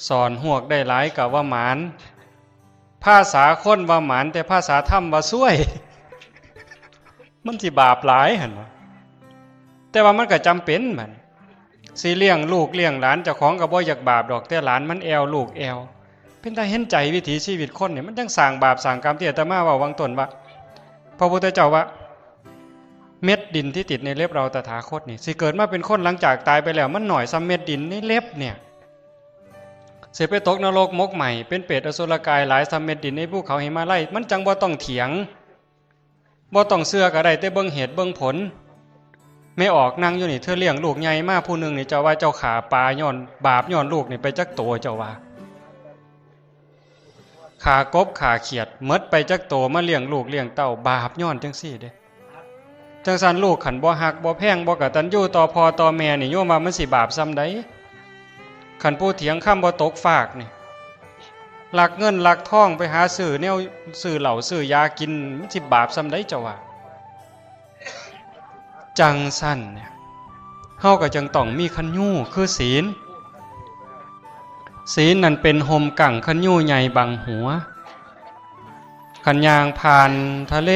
ສອນຮວກໄດ້ຫຼາຍກະວ່າໝານ. ພາສາຄົນວ່າໝານ, ແຕ່ພາສາທຳວ່າຊວຍ. ມັນຊິບາບຫຼາຍຫັ້ນວະ. ແຕ່ວ່າມັນກະຈຳເປັນບັດ. ຊິລ້ຽງລູກລ້ຽງຫຼານ, ເຈົ້າຂອງກໍບໍ່ຢາກບາບດອກ, ແຕ່ຫຼານມັນແອວ, ລູກແອວ. ເປັນຕາເຫັນໃຈວິຖີຊີວິດຄົນນີ້, ມັນຈັ່ງສ້າງບາບສ້າງກຳ ທີ່ອາດຕະມາເວົ້າຫວ່າງຕົ້ນວ່າ ພະພຸດທະເຈົ້າວ່າ ເມັດດິນທີ່ຕິດໃນເລັບເຮົາຕະຖາຄົດນີ້ ຊິເກີດມາເປັນຄົນຫຼັງຈາກຕາຍໄປແລ້ວ ມັນໜ້ອຍສ່ຳເມັດດິນໃນເລັບນີ້. ຊິໄປຕົກນະລົກໝົກໄໝ້ ເປັນເປດອະສຸລະກາຍຫຼາຍສ່ຳເມັດດິນໃນພູເຂົາຫິມາໄລ, ມັນຈັ່ງບໍ່ຕ້ອງຖຽງ. ບໍ່ຕ້ອງເຊື່ອກໍໄດ້, ແຕ່ເບິ່ງເຫດເບິ່ງຜົນ. ແມ່ອອກນັ່ງຢູ່ນີ້, ເທື່ອລ້ຽງລູກໃຫຍ່ມາຜູ້ໜຶ່ງນີ້, ເຈົ້າວ່າເຈົ້າຂ້າປາຍ້ອນບາບຍ້ອນລູກນີ້ໄປຈັກໂຕ, ເຈົ້າວ່າ? ຂ້າກົບຂ້າຂຽດໝົດໄປຈັກໂຕ, ມາລ້ຽງລູກລ້ຽງເຕົ້າ, ບາບຍ້ອນຈັ່ງຊີ້ເດ້. ຈັ່ງຊັ້ນລູກຄັນບໍ່ຮັກບໍ່ແພງ ບໍ່ກະຕັນຍູຕໍ່ພໍ່ຕໍ່ແມ່ນີ້ ໂຍມວ່າມັນຊິບາບສ່ຳໃດ? ຄັນຜູ້ຖຽງຄຳບໍ່ຕົກຟາກນີ້ ລັກເງິນລັກທອງໄປຫາຊື້ແນວ ຊື້ເຫຼົ້າຊື້ຢາກິນ ມັນຊິບາບສ່ຳໃດເຈົ້າວ່າ? ຈັ່ງຊັ້ນເຮົາກໍຈຶ່ງຕ້ອງມີຄັນຍູ ຄືສີນ. ສີນນັ້ນເປັນຮົ່ມກັ້ງຄັນຍູໃຫຍ່ບັງຫົວ. ຄັນຍ່າງຜ່ານທະເລ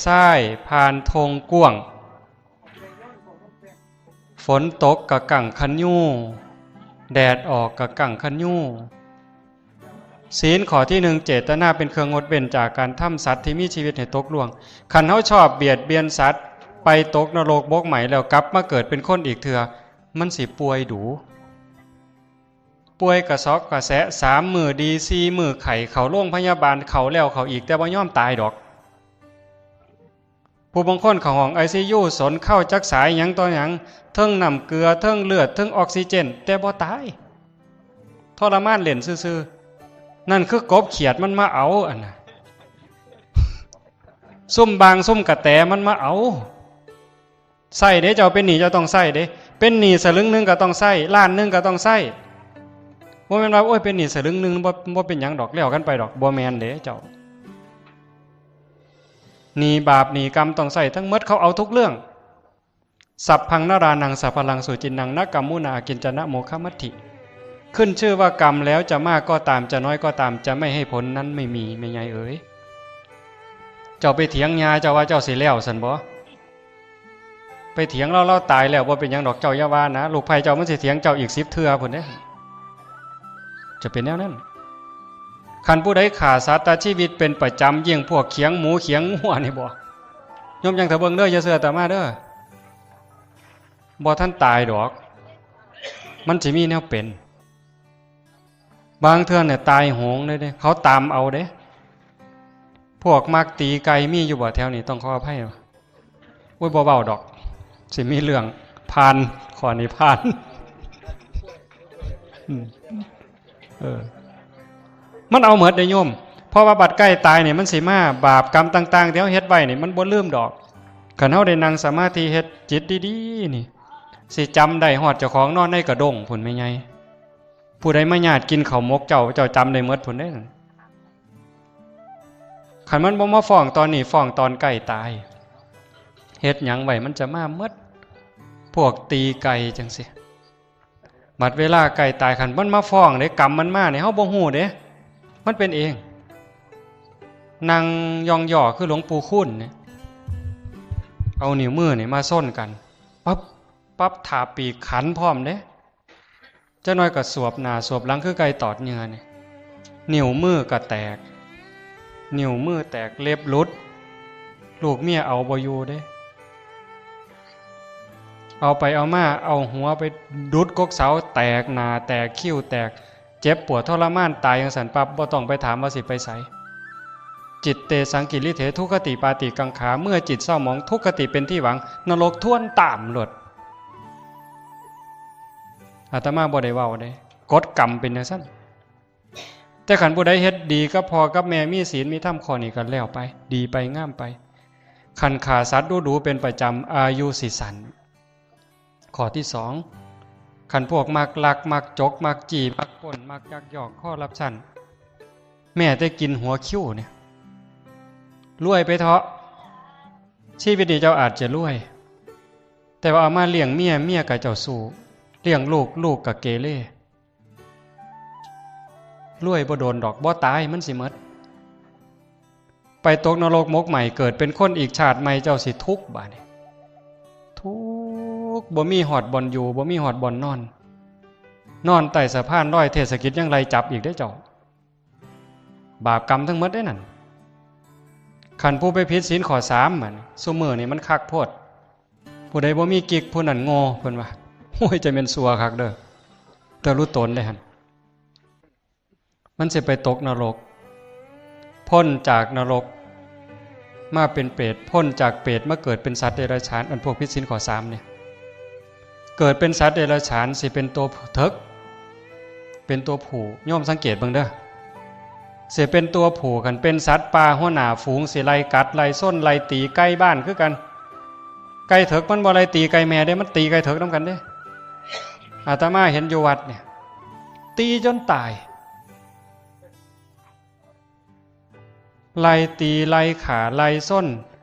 ຊາຍ ຜ່ານທົ່ງກວ້າງ ຝົນຕົກກະກັ້ງຄັນຍູ ແດດອອກກະກັ້ງຄັນຍູ. ສີນຂໍ້ທີໜຶ່ງ ເຈດຕະນາເປັນເຄື່ອງງົດເວັ້ນຈາກການທຳສັດທີ່ມີຊີວິດໃຫ້ຕົກລ່ວງ. ຄັນເຮົາຊອບບຽດບຽນສັດ ໄປຕົກນະລົກໝົກໄໝ້ແລ້ວກັບມາເກີດເປັນຄົນອີກເທື່ອ ມັນຊິປ່ວຍດູ. ປ່ວຍກະຊອກກະແຊະ ສາມມື້ດີ ສີ່ມື້ໄຂ້ ເຂົ້າໂລງພະຍາບານ ເຂົ້າແລ້ວເຂົ້າອີກ ແຕ່ບໍ່ຍອມຕາຍດອກ. ຜູ້ບາງຄົນເຂົ້າຫ້ອງໄອຊີຢູ ສົນເຂົ້າຈັກສາຍຫຍັງຕໍ່ຫຍັງ ເທິງນ້ຳເກືອ ເທິງເລືອດ ເທິງອອກຊີເຈນ ແຕ່ບໍ່ຕາຍ ທໍລະມານເລ່ນຊື່ໆ. ນັ້ນຄືກົບຂຽດມັນມາເອົາ ອັນນະ ຊຸມບາງຊຸມກະແຕມັນມາເອົາ. ໃຊ້ເດ້ ເຈົ້າເປັນໜີ້ເຈົ້າຕ້ອງໃຊ້ເດ້ ເປັນໜີ້ສະລຶງໜຶ່ງກໍຕ້ອງໃຊ້ ລ້ານໜຶ່ງກໍຕ້ອງໃຊ້. ບໍ່ແມ່ນວ່າ ໂອ້ຍ ເປັນໜີ້ສະລຶງໜຶ່ງ ບໍ່ ບໍ່ເປັນຫຍັງດອກ ແລ້ວກັນໄປດອກ ບໍ່ແມ່ນເດ້ເຈົ້າ. ໜີ້ບາບໜີ້ກຳຕ້ອງໃຊ້ທັງໝົດ ເຂົາເອົາທຸກເລື່ອງ. ສັບພັງນະຣານັງ ສັບພະລັງສຸຈິນນັງ ນະກຳມຸນາອາກິນຈະນະໂມຄະມັດຖິ. ຂຶ້ນຊື່ວ່າກຳແລ້ວຈະມາກກໍຕາມ ຈະນ້ອຍກໍຕາມ ຈະໄມ່ໃຫ້ຜົນນັ້ນໄມ່ມີ ແມ່ໃຫຍ່ເອີຍ. ເຈົ້າໄປຖຽງຍ່າເຈົ້າວ່າເຈົ້າຊິແລ້ວຊັ້ນບໍ? ໄປຖຽງລາວ ລາວຕາຍແລ້ວ ບໍ່ເປັນຫຍັງດອກ ເຈົ້າຢ່າວ່ານະ ລູກໃພ້ເຈົ້າມັນຊິຖຽງເຈົ້າອີກສິບເທື່ອພຸ້ນເດ້. ຈະເປັນແນວນັ້ນ. ຄັນຜູ້ໃດຂ້າສັດຕະຊີວິດເປັນປະຈຳ ຢ້ຽງພວກຂຽງໝູຂຽງງົວນີ້ບໍ? ໂຍມຈັ່ງຖ້າເບິ່ງເດີ ຢ່າເຊື່ອອາດຕະມາເດີ. ບໍ່ທັນຕາຍດອກ ມັນຊິມີແນວເປັນ. ບາງເທື່ອນີ້ຕາຍໂຫງເລີຍເດ້ ເຂົາຕຳເອົາເດ້. ພວກມັກຕີໄກ່ມີຢູ່ບໍ່ແຖວນີ້? ຕ້ອງຂໍອະໄພ. ໂອ້ຍ ບໍ່ເວົ້າດອກ ຊິມີເລື່ອງ. ຜ່ານ ຂໍ້ນີ້ຜ່ານ. ອືມ ເອີ ມັນເອົາໝົດເດ້ໂຍມ. ເພາະວ່າບັດໃກ້ຕາຍນີ້ມັນຊິມາ ບາບກຳຕ່າງໆທີ່ເຮົາເຮັດໄວ້ນີ້ມັນບໍ່ລືມດອກ. ຄັນເຮົາໄດ້ນັ່ງສະມາທິເຮັດຈິດດີໆນີ້ ຊິຈຳໄດ້ຮອດເຈົ້າຂອງນອນໃນກະດົ້ງພຸ້ນແມ່ໃຫຍ່. ຜູ້ໃດມາຍາດກິນເຂົ້າໝົກເຈົ້າ ເຈົ້າຈຳໄດ້ໝົດພຸ້ນເດ້. ຄັນມັນບໍ່ມາຟ້ອງຕອນນີ້ ຟ້ອງຕອນໃກ້ຕາຍ ເຮັດຫຍັງໄວ້ມັນຈະມາໝົດ. ພວກຕີໄກ່ຈັ່ງຊີ້ ບັດເວລາໃກ້ຕາຍ ຄັນມັນມາຟ້ອງເດ້ ກຳມັນມານີ້ ເຮົາບໍ່ຮູ້ເດ້ ມັນເປັນເອງ. ນັ່ງຢ່ອງຍໍ້ຄືຫຼວງປູ່ຄູນນີ້ ເອົານິ້ວມືນີ້ມາຊົນກັນ ປັບ ປັບ ຖ້າປີກຂັນພ້ອມເດ້. ຈັກໜ້ອຍກໍສວບໜ້າສວບຫຼັງຄືໄກ່ຕອດເຫຍື່ອນີ້ ນິ້ວມືກໍແຕກ ນິ້ວມືແຕກ ເລັບຫຼຸດ ລູກເມຍເອົາບໍ່ຢູ່ເດ້. ເອົາໄປເອົາມາ ເອົາຫົວໄປດຸດກົກເສົາ ແຕກໜ້າແຕກ ຄິ້ວແຕກ ເຈັບປວດທໍລະມານ ຕາຍຈັ່ງຊັ້ນປັບ ບໍ່ຕ້ອງໄປຖາມວ່າຊິໄປໃສ. ຈິດເຕສັງກິລິເທ ທຸກຄະຕິປາຕິກັງຂາ ເມື່ອຈິດເສົ້າໝອງ ທຸກຄະຕິເປັນທີ່ຫວັງ ນະລົກທວນຕາມໂລດ. ອາດຕະມາບໍ່ໄດ້ເວົ້າເດ້ ກົດກຳເປັນຈັ່ງຊັ້ນ. ແຕ່ຄັນຜູ້ໃດເຮັດດີກັບພໍ່ກັບແມ່ ມີສິນມີທຳ ຂໍ້ນີ້ກໍແລ້ວໄປ ດີໄປງາມໄປ. ຄັນຂ້າສັດດູໆເປັນປະຈຳ ອາຍຸຊິສັ້ນ. ຂໍ້ທີສອງ ຄັນພວກມັກລັກ ມັກຈົກ ມັກຈີ້ ມັກປຸ້ນ ມັກຍັກຍອກ ຄໍຣັບຊັນ ແມ້ແຕ່ກິນຫົວຄິວນີ້ ລວຍໄປເທາະ. ຊີວິດນີ້ເຈົ້າອາດຈະລວຍ ແຕ່ວ່າເອົາມາລ້ຽງເມຍ ເມຍກໍເຈົ້າຊູ້ ລ້ຽງລູກ ລູກກໍເກເລ. ລວຍບໍ່ດົນດອກ ບໍ່ຕາຍມັນຊິໝົດ. ໄປຕົກນະລົກໝົກໄໝ້ ເກີດເປັນຄົນອີກຊາດໃໝ່ ເຈົ້າຊິທຸກບາດນີ້ ທຸກ ບໍ່ມີຮອດບ່ອນຢູ່ ບໍ່ມີຮອດບ່ອນນອນ. ນອນໃຕ້ສະພານລອຍເທດສະກິດຍັງໄລ່ຈັບອີກເດ້ເຈົ້າ. ບາບກຳທັງໝົດເດ້ນັ້ນ. ຄັນຜູ້ໄປຜິດສິນຂໍ້ສາມ ບັດນີ້ ຊຸມື້ນີ້ມັນຄັກໂພດ. ຜູ້ໃດບໍ່ມີກິກ ຜູ້ນັ້ນໂງ່ ເພິ່ນວ່າ. ໂອ້ຍ ຈະແມ່ນຊົ່ວຄັກເດີ ແຕ່ຮູ້ຕົນເດ້ຫັ້ນ. ມັນຊິໄປຕົກນະລົກ ພົ້ນຈາກນະລົກມາເປັນເປດ ພົ້ນຈາກເປດມາເກີດເປັນສັດເດຍລະສານ. ອັນພວກຜິດສິນຂໍ້ສາມນີ້ ເກີດເປັນສັດເດຍລະສານ ຊິເປັນຕົວເຖິກ ເປັນຕົວຜູ້. ໂຍມສັງເກດເບິ່ງເດີ ຊິເປັນຕົວຜູ້. ຄັນເປັນສັດປ່າ ຫົວໜ້າຝູງ ຊິໄລ່ກັດ ໄລ່ຊົນ ໄລ່ຕີ ໄກ່ບ້ານຄືກັນ. ໄກ່ເຖິກມັນບໍ່ໄລ່ຕີໄກ່ແມ່ເດ້ ມັນຕີໄກ່ເຖິກນຳກັນເດ້. ອາດຕະມາເຫັນຢູ່ວັດນີ້ ຕີຈົນຕາຍ ໄລ່ຕີໄລ່ຂ້າໄລ່ຊົນ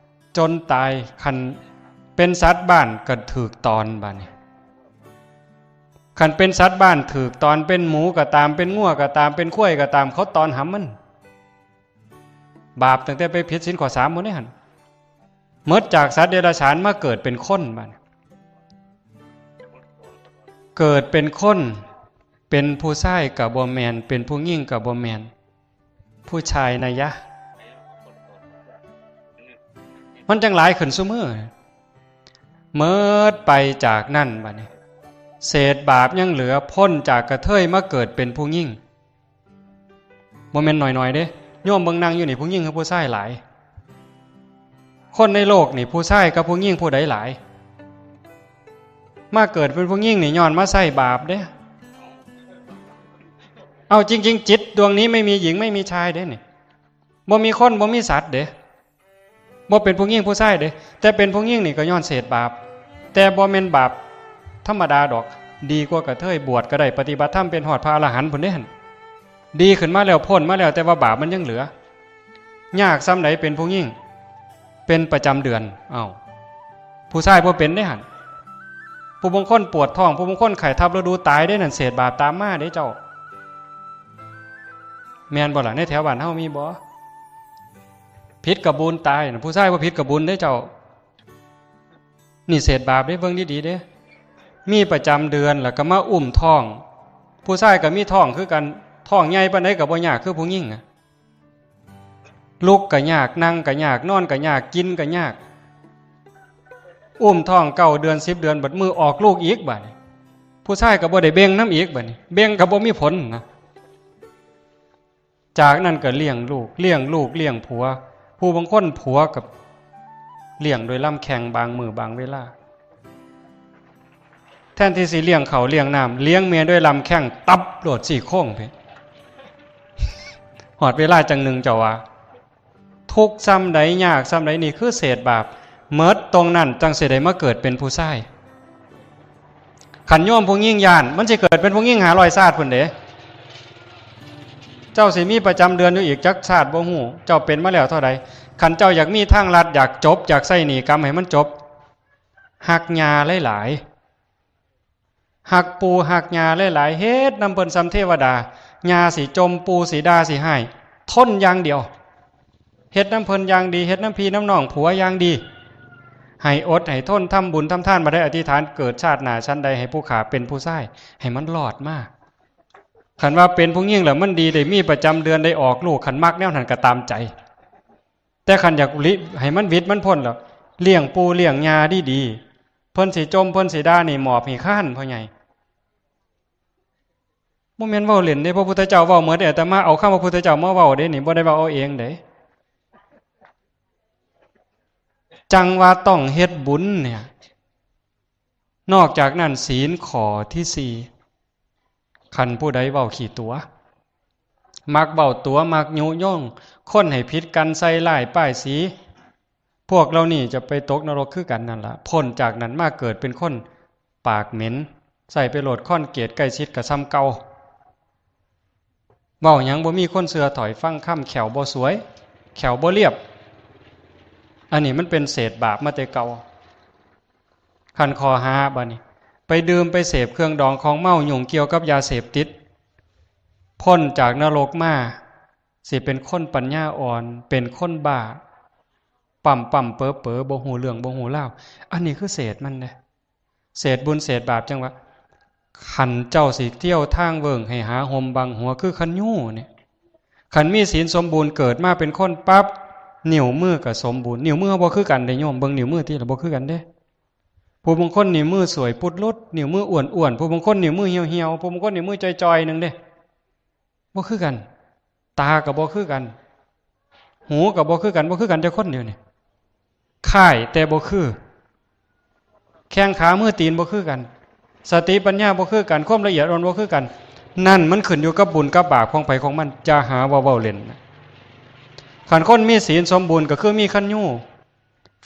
ຈົນຕາຍ. ຄັນເປັນສັດບ້ານກໍຖືກຕອນ ບາດນີ້ ຄັນເປັນສັດບ້ານຖືກຕອນ ເປັນໝູກໍຕາມ ເປັນງົວກໍຕາມ ເປັນຄວາຍກໍຕາມ ເຂົາຕອນຫຳມັນ. ບາບຕັ້ງແຕ່ໄປຜິດສິນຂໍ້ສາມພຸ້ນເດ້ຫັ້ນ. ໝົດຈາກສັດເດຍລະສານມາເກີດເປັນຄົນ ບາດນີ້ ເກີດເປັນຄົນ ເປັນຜູ້ຊາຍກໍບໍ່ແມ່ນ ເປັນຜູ້ຍິງກໍບໍ່ແມ່ນ ຜູ້ຊາຍນະຍະ ມັນຈັ່ງຫຼາຍຂຶ້ນຊຸມື້. ໝົດໄປຈາກນັ້ນ ບາດນີ້ ເສດບາບຍັງເຫຼືອ ພົ້ນຈາກກະເທີຍມາເກີດເປັນຜູ້ຍິງ ບໍ່ແມ່ນໜ້ອຍໆເດ້. ໂຍມເບິ່ງນັ່ງຢູ່ນີ້ ຜູ້ຍິງຄືຜູ້ຊາຍຫຼາຍ? ຄົນໃນໂລກນີ້ ຜູ້ຊາຍກັບຜູ້ຍິງຜູ້ໃດຫຼາຍ? ມາເກີດເປັນຜູ້ຍິງນີ້ ຍ້ອນມາໃຊ້ບາບເດ້. ເອົາ ຈິງໆ ຈິດດວງນີ້ໄມ່ມີຍິງໄມ່ມີຊາຍເດ້ນີ້ ບໍ່ມີຄົນບໍ່ມີສັດເດ້. ບໍ່ເປັນຜູ້ຍິງຜູ້ຊາຍເດ້ ແຕ່ເປັນຜູ້ຍິງນີ້ກໍຍ້ອນເສດບາບ ແຕ່ບໍ່ແມ່ນບາບທຳມະດາດອກ ດີກວ່າກະເທີຍ ບວດກໍໄດ້ ປະຕິບັດທຳເປັນຮອດພະອະລະຫັນພຸ້ນເດ້ຫັ້ນ. ດີຂຶ້ນມາແລ້ວ ພົ້ນມາແລ້ວ ແຕ່ວ່າບາບມັນຍັງເຫຼືອ. ຍາກສ່ຳໃດເປັນຜູ້ຍິງ ເປັນປະຈຳເດືອນ? ເອົ້າ ຜູ້ຊາຍບໍ່ເປັນເດ້ຫັ້ນ. ຜູ້ບາງຄົນປວດທ້ອງ ຜູ້ບາງຄົນໄຂ້ທັບລະດູຕາຍເດ້ ນັ້ນເສດບາບຕາມມາເດ້ເຈົ້າ. ແມ່ນບໍ່ລະ? ໃນແຖວບ້ານເຮົາມີບໍ່? ຜິດກະບຸນຕາຍນະ ຜູ້ຊາຍບໍ່ຜິດກະບຸນເດ້ເຈົ້າ. ນີ້ເສດບາບເດ້ ເບິ່ງດີໆເດ້. ມີປະຈຳເດືອນ ແລ້ວກໍມາອຸ້ມທ້ອງ ຜູ້ຊາຍກໍມີທ້ອງຄືກັນ. ທ້ອງໃຫຍ່ປານໃດກໍບໍ່ຍາກຄືຜູ້ຍິງນະ. ລຸກກໍຍາກ ນັ່ງກໍຍາກ ນອນກໍຍາກ ກິນກໍຍາກ. ອຸ້ມທ້ອງເກົ້າເດືອນ ສິບເດືອນ ບັດມື້ອອກລູກອີກ ບາດນີ້ ຜູ້ຊາຍກໍບໍ່ໄດ້ເບັ່ງນຳອີກ ບາດນີ້ ເບັ່ງກໍບໍ່ມີຜົນນະ. ຈາກນັ້ນກໍລ້ຽງລູກ ລ້ຽງລູກລ້ຽງຜົວ. ຜູ້ບາງຄົນຜົວກໍລ້ຽງໂດຍລຳແຂ້ງ ບາງມື້ບາງເວລາ. ແທນທີ່ຊິລ້ຽງເຂົ້າລ້ຽງນ້ຳ ລ້ຽງເມຍໂດຍລຳແຂ້ງ ຕັບໂລດ ຊີ້ໂຄງເພະ. ຮອດເວລາຈັ່ງໜຶ່ງເຈົ້າວ່າ ທຸກສ່ຳໃດ ຍາກສ່ຳໃດ ນີ້ຄືເສດບາບ. ໝົດຕົງນັ້ນຈັ່ງຊິໄດ້ມາເກີດເປັນຜູ້ຊາຍ. ຄັນໂຍມຜູ້ຍິງຢ້ານ ມັນຊິເກີດເປັນຜູ້ຍິງຫ້າຮ້ອຍຊາດພຸ້ນເດ້. ເຈົ້າຊິມີປະຈຳເດືອນຢູ່ອີກຈັກຊາດບໍ່ຮູ້ ເຈົ້າເປັນມາແລ້ວເທົ່າໃດ. ຄັນເຈົ້າຢາກມີທາງລັດ ຢາກຈົບ ຢາກໃຊ້ໜີ້ກຳໃຫ້ມັນຈົບ ຮັກຍ່າຫຼາຍໆ ຮັກປູ່ຮັກຍ່າຫຼາຍໆ ເຮັດນຳເພິ່ນສ່ຳເທວະດາ. ຍ່າຊິຈົ່ມ ປູ່ຊິດ່າຊິຮ້າຍ ທົນຢ່າງດຽວ. ເຮັດນຳເພິ່ນຢ່າງດີ ເຮັດນຳພີ່ນຳນ້ອງຜົວຢ່າງດີ ໃຫ້ອົດໃຫ້ທົນ ທຳບຸນທຳທານ ບັດໃດອະທິຖານເກີດຊາດໜ້າຊັ້ນໃດ ໃຫ້ຜູ້ຂ້າເປັນຜູ້ຊາຍ ໃຫ້ມັນລອດມາ. ຄັນວ່າເປັນຜູ້ຍິງແລ້ວມັນດີ ໄດ້ມີປະຈຳເດືອນ ໄດ້ອອກລູກ ຄັນມັກແນວນັ້ນກໍຕາມໃຈ. ແຕ່ຄັນຢາກລິ ໃຫ້ມັນຫວິດມັນພົ້ນແລ້ວ ລ້ຽງປູ່ລ້ຽງຍ່າດີໆ ເພິ່ນຊິຈົ່ມເພິ່ນຊິດ່ານີ້ ໝອບຂີ້ຄ້ານພໍ່ໃຫຍ່. ບໍ່ແມ່ນເວົ້າເລ່ນເດ້ ພະພຸດທະເຈົ້າເວົ້າໝົດເດ້. ອາດຕະມາເອົາຄຳພະພຸດທະເຈົ້າມາເວົ້າເດ້ນີ້ ບໍ່ໄດ້ເວົ້າເອົາເອງເດ້. ຈັ່ງວ່າຕ້ອງເຮັດບຸນເນຍ. ນອກຈາກນັ້ນ ສີນຂໍ້ທີສີ່ ຄັນຜູ້ໃດເວົ້າຂີ້ຕົວະ ມັກເວົ້າຕົວະ ມັກຍຸຍົງຄົນໃຫ້ຜິດກັນ ໃສ່ຮ້າຍປ້າຍສີ ພວກເຫຼົ່ານີ້ຈະໄປຕົກນະລົກຄືກັນນັ້ນລະ. ພົ້ນຈາກນັ້ນມາເກີດເປັນຄົນປາກເໝັນ ໃສ່ໄປໂລດຄອນເກດ ໃກ້ຊິດກະສ່ຳເກົ່າ. ເວົ້າຫຍັງບໍ່ມີຄົນເຊື່ອ ຖ້ອຍຟັງຄຳ ແຂ້ວບໍ່ສວຍ ແຂ້ວບໍ່ລຽບ. ອັນນີ້ມັນເປັນເສດບາບມາແຕ່ເກົ່າ. ຂັ້ນຂໍ້ຫ້າ ບາດນີ້ ໄປດື່ມໄປເສບເຄື່ອງດອງຂອງເມົາ ຫຍຸ້ງກ່ຽວກັບຢາເສບຕິດ. ພົ້ນຈາກນະລົກມາ ຊິເປັນຄົນປັນຍາອ່ອນ ເປັນຄົນບ້າ ປ້ຳໆເປີໆ ບໍ່ຮູ້ເລື່ອງບໍ່ຮູ້ລາວ. ອັນນີ້ຄືເສດມັນເດ້. ເສດບຸນເສດບາບ. ຈັ່ງວ່າ ຄັນເຈົ້າຊິທ່ຽວທາງເວີ້ງໃຫ້ຫາຮົ່ມບັງຫົວຄືຄັນຍູນີ້ ຄັນມີສີນສົມບູນເກີດມາເປັນຄົນປັບ ນິ້ວມືກໍສົມບູນ. ນິ້ວມືເຮົາບໍ່ຄືກັນເດ້ໂຍມ ເບິ່ງນິ້ວມືຕິລະ ບໍ່ຄືກັນເດ້. ຜູ້ບາງຄົນນິ້ວມືສວຍປຸດລຸດ ນິ້ວມືອ້ວນໆ ຜູ້ບາງຄົນນິ້ວມືຫ່ຽວໆ ຜູ້ບາງຄົນນິ້ວມືຈ່ອຍໆໜຶ່ງເດ້. ບໍ່ຄືກັນ. ຕາກໍບໍ່ຄືກັນ ຫູກໍບໍ່ຄືກັນ ບໍ່ຄືກັນຈັກຄົນດຽວນີ້. ຄ້າຍແຕ່ບໍ່ຄື ແຂ້ງຂາມືຕີນບໍ່ຄືກັນ ສະຕິປັນຍາບໍ່ຄືກັນ ຄວາມລະອຽດອ່ອນບໍ່ຄືກັນ. ນັ້ນມັນຂຶ້ນຢູ່ກັບບຸນກັບບາບຂອງໃຜຂອງມັນ ຢ່າຫາວ່າເວົ້າເລ່ນ. ຄັນຄົນມີສີນສົມບູນກໍຄືມີຄັນຍູ.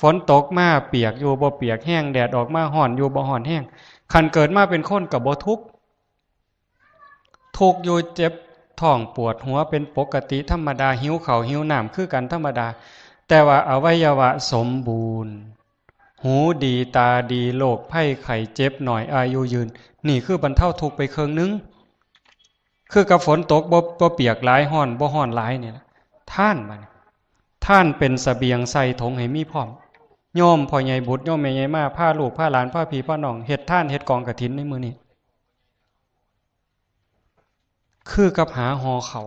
ຝົນຕົກມາປຽກຢູ່ບໍ່ປຽກແຮງ, ແດດອອກມາຮ້ອນຢູ່ບໍ່ຮ້ອນແຮງ. ຄັນເກີດມາເປັນຄົນກໍບໍ່ທຸກ, ທຸກຢູ່ເຈັບທ້ອງປວດຫົວເປັນປົກກະຕິທຳມະດາ, ຫິວເຂົ້າຫິວນ້ຳຄືກັນທຳມະດາ, ແຕ່ວ່າອະໄວຍະວະສົມບູນ, ຫູດີຕາດີ, ໂລກໄພໄຂ້ເຈັບໜ້ອຍ, ອາຍຸຍືນ, ນີ້ຄືບັນເທົາທຸກໄປເຄິ່ງໜຶ່ງ. ຄືກັບຝົນຕົກ ບໍ່ ບໍ່ປຽກຫຼາຍ, ຮ້ອນ ບໍ່ຮ້ອນຫຼາຍນີ້ລະ. ທານ ບາດນີ້ ທານເປັນສະບຽງໃສ່ຖົງໃຫ້ມີພ້ອມ. ໂຍມພໍ່ໃຫຍ່ບຸດ ໂຍມແມ່ໃຫຍ່ມາ ພາລູກພາຫຼານ ພາພີ່ພານ້ອງເຮັດທານ ເຮັດກອງກະຖິນໃນມື້ນີ້ ຄືກັບຫາຫໍ່ເຂົ້າ.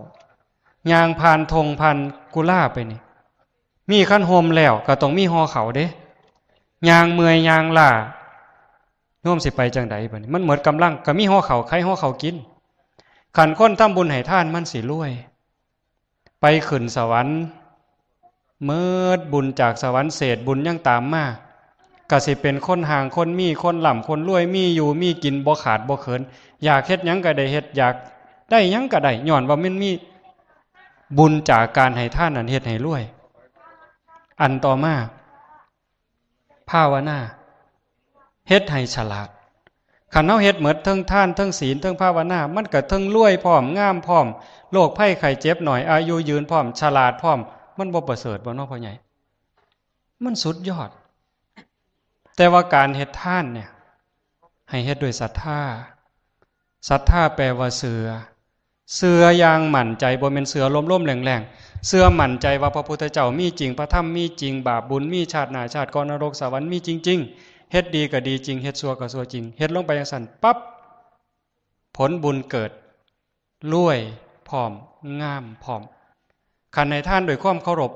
ຍ່າງຜ່ານທົ່ງຜ່ານກຸລາໄປນີ້ ມີຄັນຮົ່ມແລ້ວກໍຕ້ອງມີຫໍ່ເຂົ້າເດ້. ຍ່າງເມື່ອຍຍ່າງລ້າ ໂຍມຊິໄປຈັ່ງໃດບາດນີ້? ມັນໝົດກຳລັງ ກໍມີຫໍ່ເຂົ້າ ໄຂຫໍ່ເຂົ້າກິນ. ຄັນຄົນທຳບຸນໃຫ້ທານ ມັນຊິລວຍ ໄປຂຶ້ນສະຫວັນ ເໝິດບຸນຈາກສະຫວັນ ເສດບຸນຍັງຕາມມາ ກໍຊິເປັນຄົນຮ່າງຄົນມີ ຄົນລ່ຳຄົນລວຍ ມີຢູ່ມີກິນ ບໍ່ຂາດບໍ່ເຂີນ ຢາກເຮັດຫຍັງກໍໄດ້ເຮັດ ຢາກໄດ້ຫຍັງກໍໄດ້ ຍ້ອນວ່າມັນມີບຸນຈາກການໃຫ້ທານນັ້ນເຮັດໃຫ້ລວຍ. ອັນຕໍ່ມາ ພາວະນາ ເຮັດໃຫ້ສະຫຼາດ. ຄັນເຮົາເຮັດໝົດ ເທິງທານ ເທິງສິນ ເທິງພາວະນາ ມັນກໍເທິງລວຍພ້ອມ ງາມພ້ອມ ໂລກໄພໄຂ້ເຈັບໜ້ອຍ ອາຍຸຍືນພ້ອມ ສະຫຼາດພ້ອມ. ມັນບໍ່ປະເສີດບໍ່ເນາະ ພໍ່ໃຫຍ່? ມັນສຸດຍອດ. ແຕ່ວ່າການເຮັດທານເນ່ຍ ໃຫ້ເຮັດດ້ວຍສັດທາ. ສັດທາແປວ່າເຊື່ອ. ເຊື່ອຢ່າງໝັ້ນໃຈ, ບໍ່ແມ່ນເຊື່ອລົມໆແລ້ງໆ. ເຊື່ອໝັ້ນໃຈວ່າພະພຸດທະເຈົ້າມີຈິງ, ພະທຳມີຈິງ, ບາບບຸນມີ, ຊາດໜ້າຊາດກ່ອນ, ນະລົກສະຫວັນມີຈິງໆ. ເຮັດດີກໍດີຈິງ, ເຮັດຊົ່ວກໍຊົ່ວຈິງ. ເຮັດລົງໄປຈັ່ງຊັ້ນ ປັບ ຜົນບຸນເກີດ, ລວຍພ້ອມ, ງາມພ້ອມ. ຄັນໃຫ້ທານດ້ວຍຄວາມເຄົາລົບ,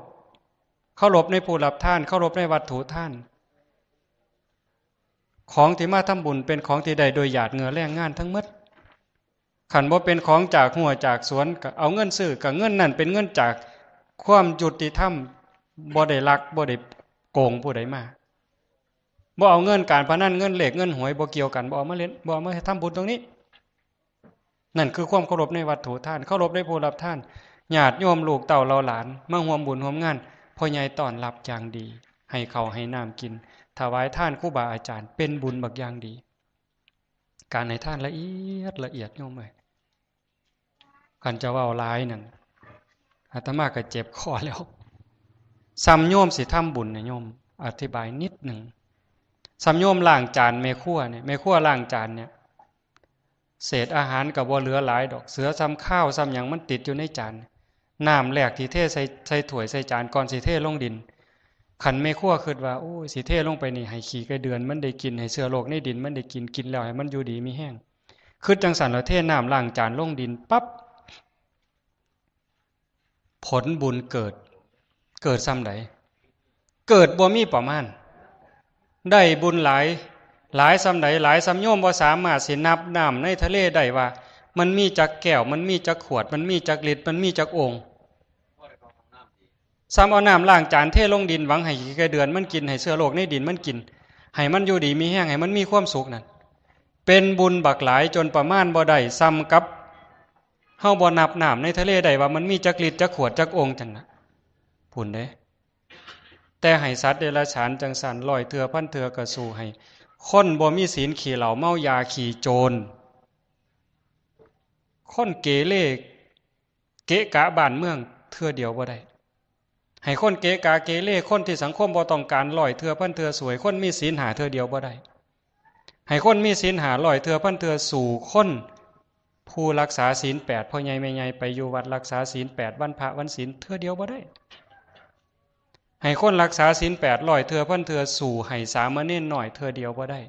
ເຄົາລົບໃນຜູ້ຮັບທານ, ເຄົາລົບໃນວັດຖຸທານ, ຂອງທີ່ມາທຳບຸນເປັນຂອງທີ່ໄດ້ໂດຍຫຍາດເຫຍື້ອແຮງງານທັງໝົດ. ຄັນບໍ່ເປັນຂອງຈາກຮົ້ວຈາກສວນ ກໍເອົາເງິນຊື້, ກໍເງິນນັ້ນເປັນເງິນຈາກຄວາມຍຸຕິທຳ, ບໍ່ໄດ້ລັກ, ບໍ່ໄດ້ໂກງຜູ້ໃດມາ. ບໍ່ເອົາເງິນການພະນັນ, ເງິນເລກ, ເງິນຫວຍ, ບໍ່ກ່ຽວກັນ, ບໍ່ເອົາມາເຫຼັ້ນ, ບໍ່ເອົາມາທຳບຸນຕົງນີ້. ນັ້ນຄືຄວາມເຄົາລົບໃນວັດຖຸທານ, ເຄົາລົບໃນຜູ້ຮັບທານ. ຍາດໂຍມລູກເຕົ້າເຫຼົ່າຫຼານມາຮ່ວມບຸນຮ່ວມງານ, ພໍ່ໃຫຍ່ຕ້ອນຮັບຢ່າງດີ, ໃຫ້ເຂົ້າໃຫ້ນ້ຳກິນ, ຖວາຍທານຄູບາອາຈານ, ເປັນບຸນບັກຢ່າງດີ. ການໃຫ້ທານລະອຽດລະອຽດໂຍມເອີຍ. ຄັນຈະເວົ້າຫຼາຍນັ້ນ ອາດຕະມາກໍເຈັບຄໍແລ້ວ. ສ່ຳໂຍມຊິທຳບຸນນະໂຍມ, ອະທິບາຍນິດໜຶ່ງ. ສ່ຳໂຍມລ້າງຈານແມ່ຄົວນີ້, ແມ່ຄົວລ້າງຈານນີ້, ເສດອາຫານກໍບໍ່ເຫຼືອຫຼາຍດອກ, ເສືອສ່ຳຄາວສ່ຳຫຍັງມັນຕິດຢູ່ໃນຈານ. ນ້ຳແລກທີ່ເທໃສ່ ໃສ່ຖ້ວຍໃສ່ຈານ ກ່ອນຊິເທລົງດິນ, ຄັນແມ່ຄົວຄິດວ່າ ໂອ້ຍ ຊິເທລົງໄປນີ້ ໃຫ້ຂີ້ໄກ່ເດືອນມັນໄດ້ກິນ, ໃຫ້ເຊື້ອໂລກໃນດິນມັນໄດ້ກິນ, ກິນແລ້ວໃຫ້ມັນຢູ່ດີມີແຮງ, ຄິດຈັ່ງຊັ້ນແລ້ວເທນ້ຳລ້າງຈານລົງດິນປັບ, ຜົນບຸນເກີດ, ເກີດສ່ຳໃດ? ເກີດບໍ່ມີປະມານ. ໄດ້ບຸນຫຼາຍ, ຫຼາຍສ່ຳໃດ? ຫຼາຍສ່ຳໂຍມບໍ່ສາມາດຊິນັບນ້ຳໃນທະເລໄດ້ວ່າ ມັນມີຈັກແກ້ວ, ມັນມີຈັກຂວດ, ມັນມີຈັກລິດ, ມັນມີຈັກໂອ່ງ. ສ່ຳເອົານ້ຳລ້າງຈານເທລົງດິນ ຫວັງໃຫ້ຂີ້ໄກ່ເດືອນມັນກິນ, ໃຫ້ເຊື້ອໂລກໃນດິນມັນກິນ, ໃຫ້ມັນຢູ່ດີມີແຮງ, ໃຫ້ມັນມີຄວາມສຸກນັ້ນ ເປັນບຸນບັກຫຼາຍຈົນປະມານບໍ່ໄດ້, ສ່ຳກັບເຮົາບໍ່ນັບນ້ຳໃນທະເລໄດ້ວ່າມັນມີຈັກລິດ, ຈັກຂວດ, ຈັກໂອ່ງຈັ່ງນະ ພຸ້ນເດ້. ແຕ່ໃຫ້ສັດເດຍລະສານຈັ່ງຊັ້ນ ຮ້ອຍເທື່ອພັນເທື່ອກໍສູ້ໃຫ້ຄົນບໍ່ມີສິນ ຂີ້ເຫຼົ້າເມົາຢາ ຂີ້ໂຈນ ຄົນເກເລ ເກະກະບ້ານເມືອງເທື່ອດຽວບໍ່ໄດ້. ໃຫ້ຄົນເກະກະເກເລ, ຄົນທີ່ສັງຄົມບໍ່ຕ້ອງການ ຮ້ອຍເທື່ອພັນເທື່ອ ສູ້ໃຫ້ຄົນມີສິນຫ້າເທື່ອດຽວບໍ່ໄດ້. ໃຫ້ຄົນມີສິນຫ້າ ຮ້ອຍເທື່ອພັນເທື່ອ ສູ້ຄົນຜູ້ລັກສາສິນແປດ, ພໍ່ໃຫຍ່ແມ່ໃຫຍ່ໄປຢູ່ວັດລັກສາສິນແປດ ວັນພະວັນສິນເທື່ອດຽວບໍ່ໄດ້. ໃຫ້ຄົນລັກສາສິນແປດ ຮ້ອຍເທື່ອພັນເທື່ອ ສູ້ໃຫ້ສາມະເນນນ້ອຍເທື່ອດຽວບໍ່ໄດ້.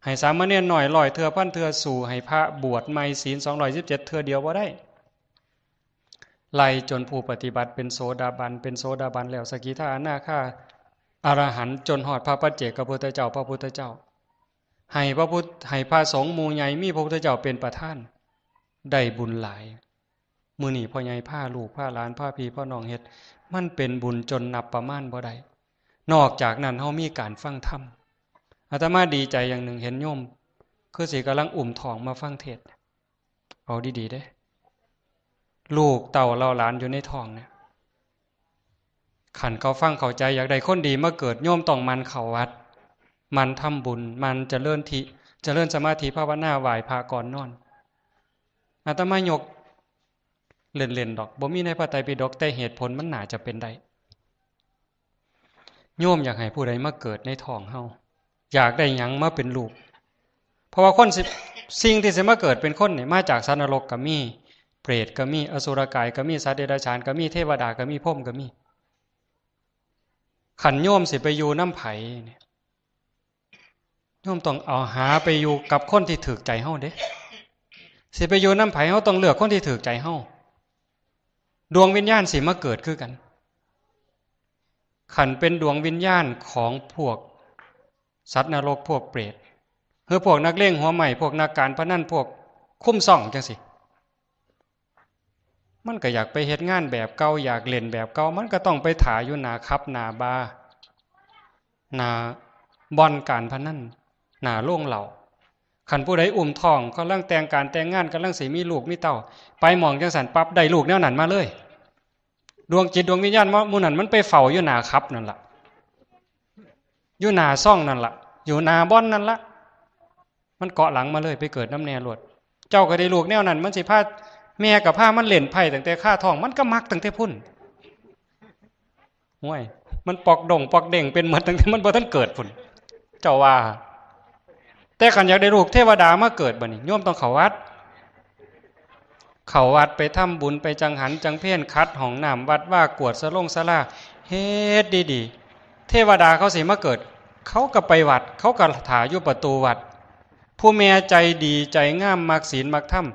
ໃຫ້ສາມະເນນນ້ອຍ ຮ້ອຍເທື່ອພັນເທື່ອ ສູ້ໃຫ້ພະບວດໃໝ່ສິນສອງຮ້ອຍສິບເຈັດເທື່ອດຽວບໍ່ໄດ້. ໄລ່ຈົນຜູ້ປະຕິບັດເປັນໂສດາບັນ, ເປັນໂສດາບັນແລ້ວ ສະກິທາ ອະນາຄາ ອະລະຫັນ ຈົນຮອດພະປັດເຈກະພຸດທະເຈົ້າ, ພະພຸດທະເຈົ້າ ໃຫ້ພະພຸດ ໃຫ້ພະສົງໝູ່ໃຫຍ່ ມີພະພຸດທະເຈົ້າເປັນປະທານ ໄດ້ບຸນຫຼາຍ. ມື້ນີ້ພໍ່ໃຫຍ່ພາລູກພາຫຼານ ພາພີ່ພານ້ອງເຮັດ ມັນເປັນບຸນຈົນນັບປະມານບໍ່ໄດ້. ນອກຈາກນັ້ນ ເຮົາມີການຟັງທຳ. ອາດຕະມາດີໃຈຢ່າງໜຶ່ງ ເຫັນໂຍມຄືຊິກຳລັງອຸ້ມທ້ອງມາຟັງເທດ. ເອົາດີໆເດ້ ລູກເຕົ້າເຫຼົ່າຫຼານຢູ່ໃນທ້ອງເນຍ ຄັນເຂົາຟັງເຂົ້າໃຈ ຢາກໄດ້ຄົນດີມາເກີດ ໂຍມຕ້ອງໝັ່ນເຂົ້າວັດ ໝັ່ນທຳບຸນ ໝັ່ນຈະເລີນທິ ຈະເລີນສະມາທິພາວະນາ ໄຫວ້ພະກ່ອນນອນ. ອາດຕະມາຍົກເລ່ນໆດອກ ບໍ່ມີໃນພະໄຕປິດົກ ແຕ່ເຫດຜົນມັນໜ້າຈະເປັນໄດ້. ໂຍມຢາກໃຫ້ຜູ້ໃດມາເກີດໃນທ້ອງເຮົາ? ຢາກໄດ້ຫຍັງມາເປັນລູກ? ເພາະວ່າຄົນຊິ ສິ່ງທີ່ຊິມາເກີດເປັນຄົນນີ້ ມາຈາກສັດນະລົກກໍມີ, ເປຣດກໍມີ, ອະສຸລະກາຍກໍມີ, ສັດເດຍລະສານກໍມີ, ເທວະດາກໍມີ, ພົມກໍມີ. ຄັນໂຍມຊິໄປຢູ່ນຳໃຜນີ້ ໂຍມຕ້ອງເອົາຫາໄປຢູ່ກັບຄົນທີ່ຖືກໃຈເຮົາເດ້. ຊິໄປຢູ່ນຳໃຜ ເຮົາຕ້ອງເລືອກຄົນທີ່ຖືກໃຈເຮົາ. ດວງວິນຍານຊິມາເກີດຄືກັນ. ຄັນເປັນດວງວິນຍານຂອງພວກສັດນະລົກ ພວກເປຣດ ຫຼືພວກນັກເລງຫົວໄໝ້ ພວກນັກການພະນັນ ພວກຄຸມຊ່ອງຈັ່ງຊີ້ ມັນກໍຢາກໄປເຮັດງານແບບເກົ່າ ຢາກຫຼິ້ນແບບເກົ່າ ມັນກໍຕ້ອງໄປຖ້າຢູ່ໜ້າຜັບ ໜ້າບາ ໜ້າບ່ອນການພະນັນ ໜ້າໂລງເຫຼົ້າ. ຄັນຜູ້ໃດອຸ້ມທ້ອງ ກຳລັງແຕ່ງການແຕ່ງງານ ກຳລັງຊິມີລູກມີເຕົ້າ ໄປໝ່ອງຈັ່ງຊັ້ນປັບ ໄດ້ລູກແນວນັ້ນມາເລີຍ. ດວງຈິດດວງວິນຍານໝູ່ນັ້ນ ມັນໄປເຝົ້າຢູ່ໜ້າຜັບນັ້ນລະ ຢູ່ໜ້າຊ່ອງນັ້ນລະ ຢູ່ໜ້າບ່ອນນັ້ນລະ ມັນເກາະຫຼັງມາເລີຍ ໄປເກີດນຳແນ່ໂລດ. ເຈົ້າກໍໄດ້ລູກແນວນັ້ນ ມັນຊິພາ ແມ່ກໍພາມັນຫຼິ້ນໄພ້ຕັ້ງແຕ່ຄາທ້ອງ ມັນກໍມັກຕັ້ງແຕ່ພຸ້ນ. ໂອ້ຍ ມັນປອກດົງປອກເດ້ງເປັນໝົດ ຕັ້ງແຕ່ມັນບໍ່ທັນເກີດພຸ້ນ ເຈົ້າວ່າ. ແຕ່ຄັນຢາກໄດ້ລູກເທວະດາມາເກີດ ບັດນີ້ໂຍມຕ້ອງເຂົ້າວັດ. ເຂົ້າວັດໄປທຳບຸນ ໄປຈັງຫັນຈັງເພນ ຂັດຫ້ອງນ້ຳວັດວາ ກວດສະລົງສາລາ ເຮັດດີໆ. ເທວະດາເຂົາຊິມາເກີດ ເຂົາກໍໄປວັດ ເຂົາກໍຖ້າຢູ່ປະຕູວັດ. ຜູ້ແມ່ໃຈດີໃຈງາມ ມັກສິນມັກທຳ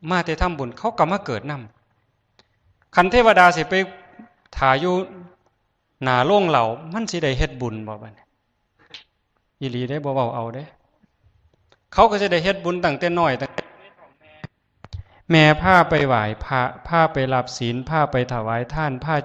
ມາແຕ່ທຳບຸນ ເຂົາກໍມາເກີດນຳ. ຄັນເທວະດາຊິໄປຖ້າຢູ່ໜ້າໂລງເຫຼົ້າ ມັນຊິໄດ້ເຮັດບຸນບໍ່ບັດນີ້? ອີ່ຫຼີເດ້ ບໍ່ເວົ້າເອົາເດ້. ເຂົາກໍຊິໄດ້ເຮັດບຸນຕັ້ງແຕ່ນ້ອຍ ຕັ້ງແຕ່ແມ່ພາໄປໄຫວ້ພະ ພາໄປຮັບສິນ ພາໄປຖວາຍທານ ພາ